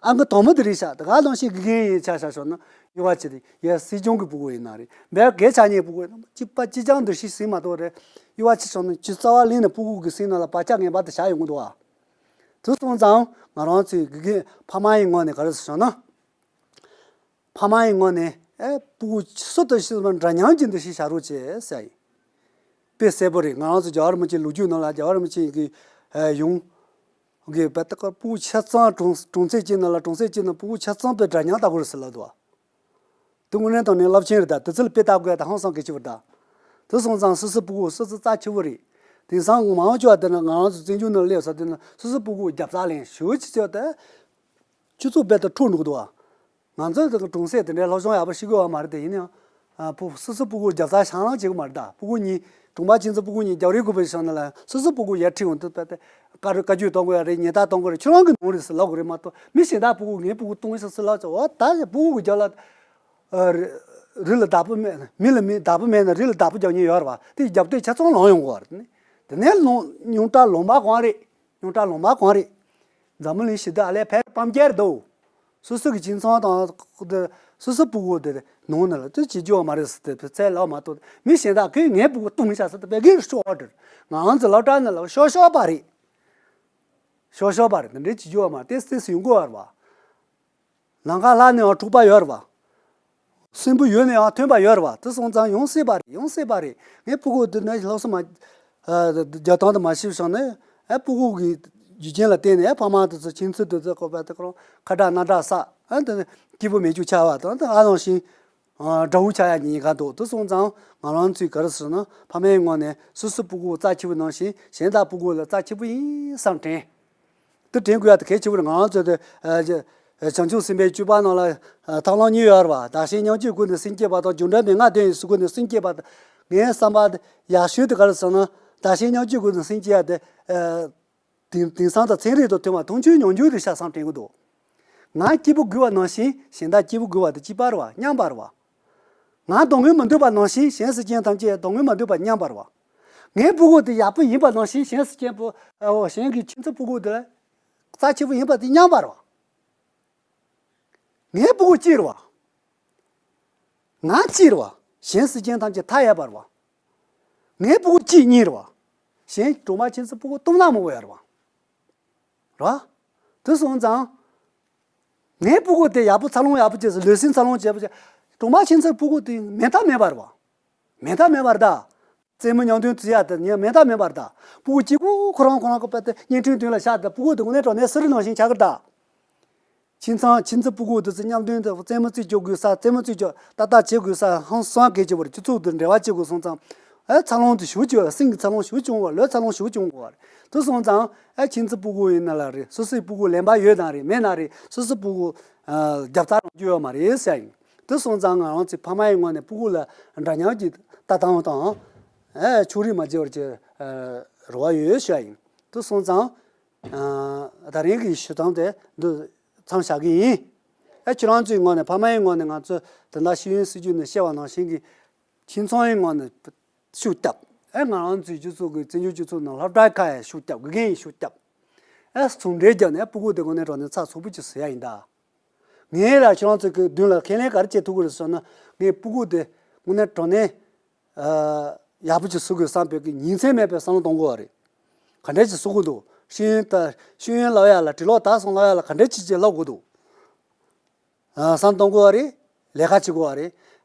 ཨང་ཀི་དང་པོ་དེ་རེད་ཤག་དེ་ག་ལོང་ཤེས་དགེ་རྒན་ཡིན་ཆ་བཞག་ཤོག་ན་ཡུ་བ་ཅི་རེད། ཡ་སྲིད་སྐྱོང་གི་སྤུ་གུ་ཡིན་ན་རེད། བས་གལ་ཆ་མཉམ་སྤུ་གུ་ཡིན་ན་གཅིག་པ་གཅིག་རྐྱང་འདུ་ཤེས་ཟིན་མ་གཏོགས་རེད། ཡུ་བ་ཅི་བྱུང་ན་ཅི་རྩ་བ་ལེན་ནས་སྤུ་གུ་གི་སེམས་ནང་ལ་བག་ཆགས་ངན་པ་དེ་བཞག་ཡོང་གི་འདུག་བ། དེ་སོང་ཙང་ང་རང་ཚོའི་དགེ་རྒན་ཕ་མ་ཡི་ངོས་ནས་ག་རེ་ཟེར་ཤོག་ན། ཕ་མ་ཡི་ངོས་ནས་ཨེ་སྤུ་གུ་སུ་དང་སུ་དང་འདྲ་མཉམ་གྱི་འདུ་ཤེས་བྱ་རོགས་བྱེད་ཟེར་ཡིན། དཔེ་གསལ་པོ་རེད། ང་རང་ཚོ་རྒྱལ་བ་རིན་པོ་ཆེའི་ལོ་རྒྱུས་ནང་ལ་རྒྱལ་བ་རིན་པོ་ཆེ་གི་ཨེ་ཡོང་གི་བད་ཀ་སྤུ་གུ་ཆ་ཚང་གྲོང་གྲོང་ཚད་གཅིག་ནང་ལ་གྲོང་གསེབ་གཅིག་ནང་སྤུ་གུ་ཆ་ཚང་དཔེ་འདྲ་མཉམ་ལྟ་དགོས་རེད་ཟེར་ལབ་འདུག་བ། དེ་དངོས་གནས་དྲང་གནས་རླབས་ཆེན་རེད་ད། དེ་ཚོ་ལ་དཔེ་ལྟ་དགོས་ད་ཧང་སང་གལ་ཆེ་བ་རེད་ད། དེ་སོང་ཙང་སོ་སོའི་སྤུ་གུ་སོ་སོ་རྩ་ཆེ་བོ་རེད། དེང་སང་མང་ཆེ་བ་དེ་ནི་ང་རང་ཚོ་བཙན་བྱོལ་ནང་སླེབས་ས་དེ་ནི་སོ་སོའི་སྤུ་གུ་རྒྱབ་རྩ་ལེན་ཞུ་ཅི་ཅི་དེ། སྤྱི་ཚོགས་དཔེ་ལྟ་འཕྲོ་འགྲོ་གི་འདུག་བ། ང་ཚོའི་དེ་གྲོང་གསེབ་དེ་འདྲའི་སློབ་སྦྱོང་ཡག་པོ་ཤེས་དགོས་བ་མ་རེད་དེ། ཡིན་ཡང་། ཨ་སྤུ་སོ་སོའི་སྤུ་གུ་རྒྱབ་རྩ་བྱང་ལང་བྱེད་གི་མ་རེད་ད། སྤུ་གུ་གཉིས་གྲོང་པ་ཁྱིམ་མཚེས་སྤུ་གུ་གཉིས་རྒྱབ་རེས་དགོས་པའི་བྱང་ན་ལ་སོ་སོའི་སྤུ་གུ་ཡར་ཁྲིད་འོང་དུས་དཔེ་དེ་བཀའ་བཀའ་བཀྱོན་གཏོང་དགོས་ཡ་རེད། ཉེས་རྡུང་གཏོང་དགོས་རེད། ཁྱོད་རང་གི་ནོར་རེད་ཟེར་ལབ་དགོས་རེད་མ་གཏོགས་མི་གཞན་དག་སྤུ་གུ་ངའི་སྤུ་གུ་གཏོང་ཤག་ཟེར་ལབ་ཙང་འོ་ད་སྤུ་གུ་གི་རྒྱབ་ལ། ཨ་རི་རི་ལ་བདག་པོ་མེད། མི་ལ་མི་བདག་པོ་མེད་ན་རི་ལ་བདག་པོ་རྒྱག་མཁན་ཡོད་རེད་བ། དེ་རྒྱབ་སྟེགས་ཆ་ཚང་ལངས་ཡོང་གི་རེད། དེ་ནས་ལོང་ཉུང་དྲག་ལོང་པ་གང་རེད། ཉུང་དྲག་ལོང་པ་གང་རེད། འཛམ་བུ་གླིང་ཞི་བདེ་ཨ་ལས་ཕར་སྤམ་རྒྱག་འདུག་སོ་སོ་གི་ཁྱིམ་ཚང་དང་། སོ་སོ་སྤུ་གུ་དེ་ནང་ནས་ལ་དེ་བྱེད་རྒྱུ་མ་རེད་ཟེར་ཏེ་ཚད་ལབ་མ་གཏོགས་མི་གཞན་དག་གིས་ངའི་སྤུ་གུ་གཏོང་ཤག་ཟེར་ཏེ་བེ་གིར་ཤོག་ཨོ་ཌར། ང་ཚོ་སློབ་གྲྭ་ནས་ལ་ཤོག་ཤོག་པ་རེད། ཤོག་ཤོག་པ་རེད། དེ་འདྲའི་བྱེད་རྒྱུ་མ་རེད། ཏེས་ཏེས་ཡོང་གི་ཡོད་རེད་བ། ལམ་ཁ་ལྷག་ནས་ཡང་འཁྲུག་པ་ཡོད་རེད་བ། སྲིན་བུ་ཡོད་ནས་ཡང་ཐོན་པ་ཡོད་རེད་བ། དེ་སོང་ཙང་ཡོང་སྲིད་པ་རེད། ཡོང་སྲིད་པ་རེད། ངའི་སྤུ་གུ་དེ་ནས་སློབ་གསོ་མ། རྒྱག་སྟངས་དེ་མ་ཤེས་བྱུང་ནས་ཨ་སྤུ་གུ་གི་རྒྱུ་རྐྱེན་ལ་བརྟེན་ནས་ཨ་ཕ་མ་དེ་ཚོ་ཁྱིམ་མཚེས་དེ་ཚོ་ཁོ་པ་དེ་ཁོ་རང་ཁ་གྲག་སྣ་གྲག་བསགས། ཨ་དེ་ནས་སྐྱིད་པོ་མེད་རྒྱུ་ཆགས་པ་དང་དེ་ཨ་ནང་བཞིན། དགྲ་བོ་ཆགས་ཡ་ཉེན་ཁ་འདུག་དེ་སོང་ཙང་ང་རང་ཚོས་ག་རེ་ཟེར་ན་ཕ་མའི་ངོས་ནས་སོ་སོའི་སྤུ་གུ་རྩ་ཆེ་བོ་ནང་བཞིན་གཞན་དག་སྤུ་གུ་ལ་རྩ་ཆེ་བོ་ཡིན་བསམ་དྲན། དེ་དྲན་དགོས་ཡ་དེ་གལ་ཆེ་བོ་རེད། ང་རང་ཚོ་དེ་བྱང་ཆུབ་སེམས་དཔའི་སྤྱོད་པ་ནང་ལ་ཐབས་ལམ་གཉིས་ཡོད་རེད་བ། བདག་གཞན་མཉམ་སྐྱེའི་སྒོ་ནས་སེམས་བསྐྱེད་པ་དང་རྒྱུ་འབྲས་མན་ངག་བདུན་ཡི་སྒོ་ནས་སེམས་བསྐྱེད་པ་དང་། ངའི་བསམ་པ་ཡག་ཤོས་དེ་ག་རེ་ཟེར་ན་བདག་གཞན་མཉམ་སྐྱེའི་སྒོ་ནས་སེམས་བསྐྱེད་ཡ་དེ། དེང་དེང་སང་དང་ཚན་རིག་དང་མཐུན་པ་མཐོང་ཆོས་མྱོང་འགྱུར་རེད་ཤག་བསམ་དྲན་གྱི་འདུག་ང་སྐྱིད་པོ་དགོས་པ་ནང་བཞིན་གཞན་དག་སྐྱིད་པོ་དགོས་པ་དེ་གཅིག་པ་རེད་བ། མཉམ་པ་རེད་བ། ང་སྡུག་བསྔལ་མི་འདོད་པ་ནང་བཞིན་གཞན་སེམས་ཅན་ཐམས་ཅད་སྡུག་བསྔལ་མི་འདོད་པ་མཉམ་པ་རེད་བ། ངའི་སྤུ་གུ་དེ་ཡག་པོ་ཡིན་པ་ནང་བཞིན་གཞན་སེམས་ཅན་པོ་ཨོ་གཞན་གྱི་ཁྱིམ་མཚེས་སྤུ་གུ་དེ་ལ་རྩ་ཆེ་པོ་ཡིན་པ་དེ་མཉམ་པ་རེད་བ། ངའི་སྤུ་གུ་གཅིག་རེད་བ། ང་གཅིག་རེད་བ། གཞན་སེམས་ཅན་ཐམས་ཅད་མཐའ་ཡས་པ་རེད་བ། ངའི་སྤུ་གུ་གཅིག་གཉིས་རེད་བ། གཞན་གྲོང་པ་ཁྱིམ་མཚེས་སྤུ་གུ་སྟོང་ནག་མང་པོ་ཡོད་རེད་བ། རེད་བ། དེ་སོང་ཙང་། ངའི་སྤུ་གུ་དེ་ཡག་པོ་འཚར་ལོངས་ཡག་པོ་བྱས་སོང་། ལུས་སེམས་འཚར་ལོངས་བྱས་པ་བྱས། གྲོང་པ་ཁྱིམ་མཚེས་སྤུ་གུ་དེ་མེད་ཐབས་མེད་པ་རེད་བ། མེད་ཐབས་མེད་པ་རེད་ད། རྩེད་མོ་མཉམ་དུ་བརྩི་ཡ་དེ་ཉན་མེད་ཐབས་མེད་པ་རེད་ད། སྤུ་གུ་གཅིག་པུ་ཁོ་རང་ཁོ་རང་གི་པ་དེ་བརྙན་འཕྲིན་མདུན་ལ་བཞག་དེ་སྤུ་གུ་དེ་དངོས་གནས་དྲང་གནས་གསེར་ནང་བཞིན་ཆགས་ཀྱི་རེད་ད། ཁྱིམ་ཚང་ཁྱིམ་མཚེས་སྤུ་གུ་དེ་ཚོ་མཉམ་དུ་དེ་རྩེད་མོ་རྩེ་རྒྱུ་དགོས་ས། རྩེད་མོ་རྩེ་རྒྱུ་ཏག་ཏག་བྱེད་དགོས་ས་ཧང་སང་གལ་ཆེ་བ་རེད། སྤྱི་ཚོགས་དེ་འབྲེལ་བ་བྱེད་དགོས་སོང་ཙང་། ཨེ་འཚར་ལོངས་དེ་ཞེ་པོ་ཅིག་ཡོད་རེད། སེམས་ཀྱི་འཚར་ལོངས་ཞེ་པོ་བྱུང་བ། ལུས་འཚར་ལོངས་ཞེ་པོ་བྱུང་བ་རེད། དེ་སོང་ཙང་ཨེ་ཁྱིམ་མཚེས་སྤུ་གུ་ཡིན་ན་ལ་རེད། སོ་སོའི་སྤུ་གུ་ལན་པ་ཡོད་དང་རེད། མེད་ན་རེད། སོ་སོའི་སྤུ་གུ་ཨ་རྒྱབ་རྩ་རང་རྒྱུ་ཡོད་མ་རེད་ཟེར་ཡ་ཡིན། དེ་སོང་ཙང་ང་རང་ཚོའི་ཕ་མ་ཡི་ངོས་ནས་སྤུ་གུ་ལ་འདྲ་མཉམ་གྱི་ལྟ་སྟངས་དང་། ཨེ་ཕྱོགས་རིས་མ་བྱེད་པར་གྱི་ཨ་རེ་བ་ཡོད་ཟེར་ཡ་ཡིན། དེ་སོང་ཙང་། ཨ་ད་རིང་གི་ཞུ་སྟངས་དེ་འདི་མཚམས་བཞག་གི་ཡིན། ཨེ་ཁྱེད་རང་ཚོའི་ངོས་ནས་ཕ་མ་ཡི་ངོས་ནས་ང་ཚོ་དེ་འདྲ་ཤེས་ཡོན་སྲིད་བྱུས་ནས་བཤད་པ་ནང་བཞིན་གྱི་ཁྱིམ་ཚང་ཡི་ངོས་ནས་ཤུགས་བརྒྱབ། ཨེ་ང་རང་ཚོའི་སྤྱི་ཚོགས་ཀྱི་བཙན་བྱོལ་སྤྱི་ཚོགས་ནང་སློབ་གྲྭ་ཁག་ཡང་ཤུགས་བརྒྱབ། དགེ་རྒན་ཡང་ཤུགས་བརྒྱབ། ཨེ་ཟུང་འབྲེལ་བརྒྱབ་ནས་སྤུ་གུ་དེ་དངོས་གནས་དྲང་གནས་ཚགས་ཚུད་པོ་ཅིག་བཟོ་ཡ་ཡིན་ད། ངས་ལ་ཁྱེད་རང་ཚོའི་གི་མདུན་ལ་ཁས་ལེན་ག་རེ་བྱེད་ཐུབ་ཀྱི་རེད་ཟེར་ན། ངས་སྤུ་གུ་དེ་དངོས་གནས་དྲང་གནས། ཨ་ཡག་པོ་ཅིག་བཟོ་དགོས་བསམ་པའི་གི་ཉིན་མཚན་མེད་པའི་བསམ་བློ་གཏོང་དགོས་པ་རེད། ག་འདྲས་ཅིག་བཟོ་དགོས་འདུག་ཤེས་ཡོན་ད་ཤེས་ཡོན་ལབ་ཡ་ལ་འབྲི་ཀློག་དག་གསུམ་ལབ་ཡ་ལ་ག་འདྲས་ཅིག་ཅིག་ལབ་དགོས་འདུག་ཨ་བསམ་གཏོང་དགོས་པ་རེད། ལས་ཀ་བྱེད་དགོས་པ་རེད།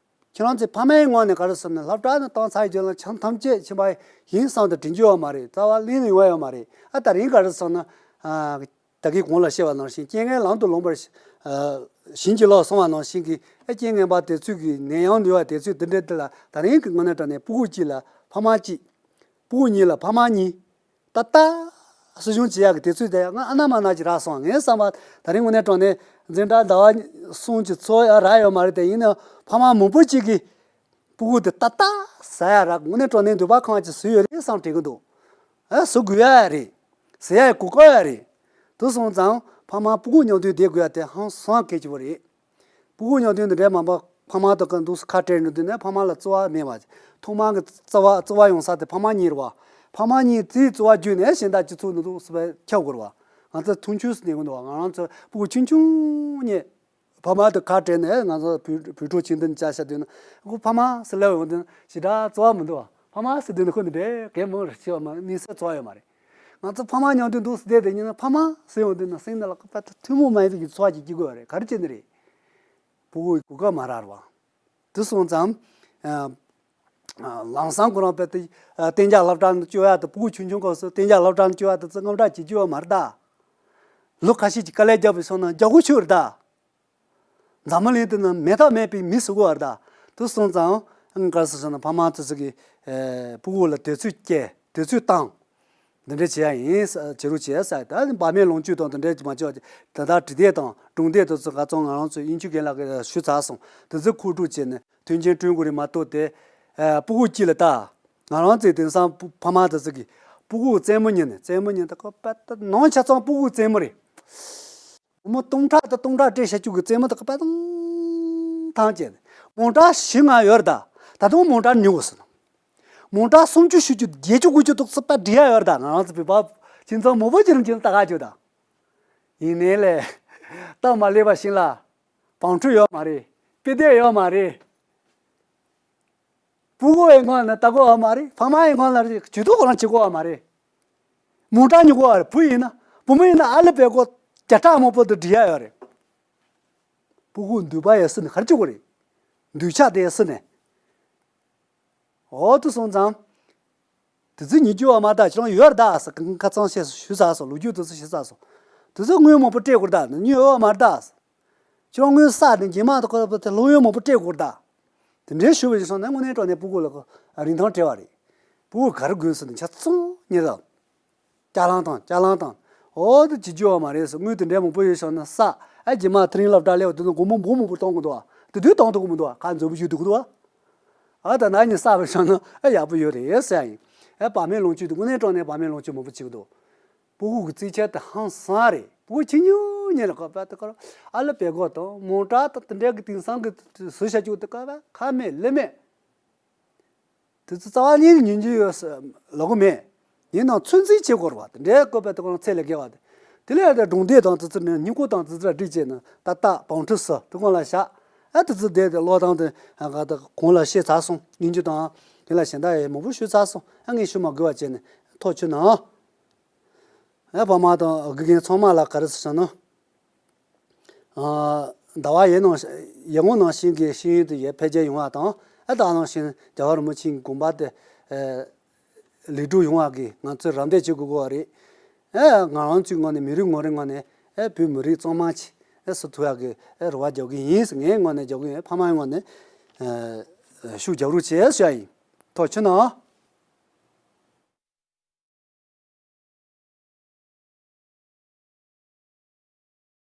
ཁྱེད་རང་ཚོའི་ཕ་མའི་ངོས་ནས་ག་རེ་ཟེར་ན་སློབ་གྲྭ་ནས་བཏང་ཚར་རྗེས་ལ་ཆང་ཐམས་ཅད་ཕྱིན་པ་ཡིན་བསམ་དུ་དྲན་རྒྱུ་ཡོད་མ་རེད། རྩ་བ་ལེན་ནས་ཡོང་བ་ཡོད་མ་རེད། ཨ་ད་རིང་ག་རེ་ཟེར་ན། ཨ། ད་གིན་གོང་ལ་བཤད་པ་ནང་བཞིན་རྐྱེན་ངན་ལམ་དུ་ལོངས་པར་ཤ- ཨ་ ཞིང་གི་ལོག་སོང་བ་ནང་བཞིན་གྱི་ཨེ་རྐྱེན་ངན་པ་དེ་ཚོས་ཀྱི་ནད་ཡམས་འདུལ་བ་དེ་ཚོས་འདི་འདྲའི་འདི་ལ་ད་རིང་གི་དངོས་གནས་དྲང་གནས་སྤུ་གུ་གཅིག་ལ་ཕ་མ་གཅིག་སྤུ་གུ་གཉིས་ལ་ཕ་མ་གཉིས། ད་ལྟ་སྲིད་གཞུང་བྱེད་ཡག་གི་དུས་ཚོད་དེ་ཡང་ང་ཨ་ན་མ་ན་ཅིག་རག་སོང་། ངའི་བསམ་པ་ད་རིང་དངོས་གནས་དྲང་གནས་འཛིན་གྲྭ་ཟླ་བ་གསུམ་གྱི་འཚོ་ཡག་རག་ཡོད་མ་རེད་དེ། ཡིན་ནའང་ཕ་མ་མང་པོ་ཅིག་གིས་སྤུ་གུ་དེ་ད་ལྟ་ཟ་ཡག་རག་དངོས་གནས་དྲང་གནས་འདོད་པ་ཁེངས་ཅིག་བཟོས་ཡོད་རེད་བསམ་དྲན་གི་འདུག་ཨ་བཟོ་དགོས་ཡག་རེད། ཟ་ཡག་གོ་སྐབས་ཡག་རེད། དེ་སོང་ཙང་ཕ་མ་སྤུ་གུ་མཉམ་དུ་བསྡད་དགོས་ཡག་དེ་ཧང་སང་གལ་ཆེ་བོ་རེད། སྤུ་གུ་མཉམ་དུ་འདི་འདྲའི་མ་འབབ། ཕ་མ་དང་ཀུན་ཏུ་ཁ་བྲལ་ནས་འདུག་ནས་ཕ་མ་ལ་བརྩེ་བ་མེད་པ། ཐོག་མར་གྱི་བརྩེ་བ་བརྩེ་བ་ཡོང་ས་དེ་ཕ་མ་གཉིས་རེད་བ། ཕ་མ་གཉིས་དེའི་བརྩེ་བ་བརྒྱུད་ནས་གཞན་དག་སྤྱི་ཚོགས་ནང་དུ་སུ་བས་ཁྱབ་དགོས་རེད་བ། ང་ཚོ་མཐུན་ཕྱོགས་སུ་གནས་དགོས་འདུག་བ། ང་རང་ཚོ་སྤུ་གུ་ཆུང་ཆུང་ནས་ཕ་མ་དང་ཁ་བྲལ་ནས་ང་ཚོ་བུ་བུ་ཕྲུག་ཆུང་དུ་བཅར་བྱ་དུས་ན་ཁོ་ཕ་མ་ཟེར་ལབ་ཡོང་དུས་ན་ཞེ་དྲག་བརྩེ་བ་མི་འདུག་བ། ཕ་མ་ཟེར་དུས་ན་ཁོ་འདི་འདྲའི་གད་མོ་རེ་བྱེད་བ་མ་གནས་ས་བརྩེ་བ་ཡོད་མ་རེད། ང་ཚོ་ཕ་མ་མཉམ་དུ་འདུག་སེ་བསྡད་དེ་ཉིན་ན་ཕ་མ་ཟེར་ཡོང་དུས་ན་སེམས་ནང་ལ་ཁོ་པ་ཐུན་མོང་མ་ཡིན་པའི་ཚོར་བ་ཅིག་སྐྱེ་དགོས་པ་རེད། ག་རེ་བྱས་ནི་རེད། སྤུ་གུ་གོ་སྐབས་མ་རག་རེད་བ། དེ་སོང་ཙང་། ཨ། ཨ། ལམ་སང་ཁོ་རང་དཔེ་དེ། ཨ། གཏན་འཇགས་སློབ་གྲྭ་ནང་བཅུག་ཡག་དེ་སྤུ་གུ་ཆུང་ཆུང་སྐབས་སུ་གཏན་འཇགས་སློབ་གྲྭ་ནང་བཅུག་ཡག་དེ་ཚོ་དངངས་སྐྲག་བྱེད་རྒྱུ་ཡོད་མ་རེད་ད། ལོ་ཁ་ཤས་ཀྱི་དཀའ་ལས་བརྒྱབ་པའི་སོང་ན་རྒྱག་དགོས་ཆོག་རེད་ད། འཛམ་བུ་གླིང་དེ་ན་མེད་ཐབས་མེད་པའི་མི་ཟེར་གོ་བ་རེད་ད། དེ་སོང་ཙང་ག་རེ་ཟེར་ན་ཕ་མ་དེ་ཚོ་གི། ཨེ། སྤུ་གུ་ལ་དུས་ཚོད་བསྐྱལ་དུས་ཚོད་བཏང་། འདི་འདྲ་བྱེད་ཡ་ཡིན་ཟེར། བྱེད་རོགས་བྱེད་ཟེར། ད་བག་མེད་ལོངས་སྤྱོད་དང་འདི་འདྲ་མ་བྱེད་པ་ད་ལྟ་བྲིས་དེབ་དང་སྒྲུང་དེབ་དེ་ཚོ་ག་ཚོད་ང་རང་ཚོས་དབྱིན་ཇི་རྒན་ལགས་ཀྱིས་ཞུས་ཚར་སོང་། དེ་ཚོ་མཁོ་སྒྲུབ་བྱས་ནས་མཐུན་རྐྱེན་བསྐྲུན་དགོས་རེད་མ་གཏོགས་དེ། ཨ། སྤུ་གུ་གཅིག་ལ་ད། ང་རང་ཚོའི་དེང་སང་ཕ་མ་དེ་ཚོ་གིས་སྤུ་གུ་རྩེད་མོ་ཉན་ནས་རྩེད་མོ་ཉན་ད་ཁོ་པ་ད་ནང་ཆ་ཚང་སྤུ་གུ་རྩེད་མོ་རེད། སྒོར་མོ་སྟོང་ཕྲག་དང་སྟོང་ཕྲག་སྤྲད་བྱ་རྒྱུ་གི་རྩེད་མོ་དག་པ་དང་ཐང་བཅད། མོ་ཊ་བཞི་ལྔ་ཡོད་རེད་ད། ད་དུང་མོ་ཊ་ཉོ་དགོས་ཟེར་ནོ། མོ་ཊ་སུམ་ཅུ་བཞི་བཅུ་བརྒྱད་ཅུ་དགུ་བཅུ་དག་ཚོད་པ་འབྲི་ཡ་ཡོད་རེད་ད། ང་རང་ཚོ་བོད་པ་ཁྱིམ་ཚང་མང་པོ་ཅིག་རང་ཁྱིམ་ལྟ་ག་རྒྱུ་ད། ཡིན་ནའི་ལས། སྟབས་མ་ལེགས་པ་ཞིག་ལ། བང་ཁྲུས་ཡོད་མ་རེད། དཔེ་དེབ་ཡོད་མ་རེད། སྤུ་གུ་ཡི་སྔོན་ལ་ལྟ་དགོས་བ་མ་རེད། ཕ་མ་ཡི་སྔོན་ལ་ཇུས་གཏོགས་ཁོ་རང་བྱེད་དགོས་བ་མ་རེད། མོ་ཊ་ཉོ་དགོས་བ་རེད། བུ་ཡིན་ན་བུ་མོ་ཡིན་ན་ཨ་ལི་བེ་གོ་བརྒྱ་ཕྲག་མང་པོ་དུ་འབྲི་ཡ་ཡོད་རེད། སྤུ་གུ་འདུས་པ་ཡི་སྲིད་ནས་ག་རེ་བྱེད་དགོས་རེད། འདུས་ཆགས་དེ་ཡི་སྲིད་ནས། འོ་དེ་སོང་ཙང་། དེ་ཚོ་ཉིད་རྒྱུ་བ་མ་ད་ཁྱེད་རང་ཡོད་རེད་ད་ཟེར་ཁ་ཚང་བཤད་ཞུས་ཚར་སོང་། ལོ་རྒྱུས་དེ་ཚོ་བཤད་ཚར་སོང་། དེ་ཚོ་དངུལ་མང་པོ་སྤྲད་དགོས་རེད་ད་ནི་ཡོད་བ་མ་རེད་ད། ཁྱོད་རང་དངུལ་བསགས་ནས་རྗེས་མ་དུ་ཁོ་ལ་དེ་སློབ་ཡོན་མང་པོ་སྤྲད་དགོས་རེད་ད། དེ་འདྲའི་ཞུ་བ་ཞིག་སོང་ན་དངོས་གནས་དྲང་གནས་སྤུ་གུ་ལ་ཁོ་རིན་ཐང་བྲལ་བ་རེད། སྤུ་གུ་ག་རེ་དགོས་ཟེར་ན་ཆ་ཚང་ཉེ་རབས། ཅ་ལང་དང་ཅ་ལང་དང་། འོ་དེ་བྱེད་རྒྱུ་བ་མ་རེད་ཟེར། དངུལ་དེ་འདྲའི་མང་པོ་ཡོད་བྱུང་ན་བསགས། ཨ་རྗེས་མ་དེ་རིང་སློབ་གྲྭ་སླེབས་པ་དེ་ཚོ་སྒོར་མོ་འབུམ་མང་པོ་གཏོང་གི་འདུག་བ། དེ་དུས་གཏོང་ཐུབ་ཀྱི་མི་འདུག་བ། ཁ་འཛོལ་པོ་ཞུ་འདུག་གི་འདུག་བ། ཨ་ད་ན་ནི་བསགས་པ་བྱུང་ན་ཨ་ཡག་པོ་ཡོད་རེད་ཟེར་ཡ་ཡིན། ཨ་བག་མེད་ལོངས་སྤྱོད་དེ་དངོས་གནས་དྲང་གནས་བག་མེད་ལོངས་སྤྱོད་མང་པོ་བྱེད་ཀྱི་འདུག་སྤུ་གུ་གི་རྩིས་ཆད་དེ་ཧང་སང་རེད། སྤུ་གུ་ཆུང་ཆུང་ཉིད་ལ་ཁོ་པ་དེ་ཁོ་ཨ་ལི་བེ་གོ་དང་མོ་ཊ་དང་དེ་འདྲའི་གི་དེང་སང་གི་བཟོ་བྱ་རྒྱུ་དེ་ཁོ་པ་ཁ་མེད་ལེ་མེད། དེ་ཚོ་རྩ་བ་ཉིད་ནས་ཉན་རྒྱུ་ཡོད་ས་ལབ་གི་མེད། ཡིན་ནའང་ཚོད་འཛིན་བྱེད་དགོས་རེད་བ། དེ་འདྲའི་བཀོད་པའི་དེ་ཁོ་རང་ཚད་ལས་བརྒལ་བ་དེ། དེ་ལས་དེ་སྒྲུང་དེབ་དང་དེ་ཚོ་ནས་སྙིང་ཁུང་དང་དེ་ཚོ་སྒྲིག་བྱས་ནས་ཏག་ཏག་བང་ཁྲུས་སུ་དེ་སྒང་ལ་བཞག་ཨ་དེ་ཚོ་བསྡད་དེ་ཀློག་སྟངས་དེ་ང་ག་དེ་གོང་ལ་བཤད་ཚར་སོང་། སྙིང་རྗེ་དང་དེ་ལ་གཞན་དག་ཡང་མང་པོ་ཞུས་ཚར་སོང་། ཨ་ངས་ཞུ་མ་དགོས་པ་བྱས་ནས་ཐུགས་ཆུ་ནང་། ཨ་ཕ་མ་དང་དགེ་རྒན་ཚང་མ་ལ་ག་རེ་ཟེར་ན། ཟླ་བ་ཡི་ནང་ཡི་གུང་ནང་བཞིན་གྱི་ཤེས་ཡོན་དེ་ཡར་འཕེལ་རྒྱས་ཡོང་བ་དང་ཨ་ད་ནང་བཞིན་རྒྱལ་བ་རིན་པོ་ཆེའི་དགོངས་པ་དེ་ལེགས་གྲུབ་ཡོང་བ་གི་ང་ཚོས་རམ་འདེགས་བྱེད་དགོས་དགོས་པ་རེད། ཨ་ང་རང་ཚོའི་ངོས་ནས་མི་རིགས་ངོ་རིས་ངོས་ནས་ཨ་བོད་མི་རིགས་གཙང་མ་ཅིག་ཨ་སུ་ཐུབ་ཡག་གི་ཨ་རེ་བ་རྒྱག་གི་ཡིན་ཟེར། ངའི་ངོས་ནས་རྒྱག་གི་ཡིན། ཕ་མའི་ངོས་ནས་ཨ་ཤུགས་རྒྱག་རོགས་བྱེད་ཟེར་ཡ་ཡིན། ཐུགས་ཆུ་ནང་།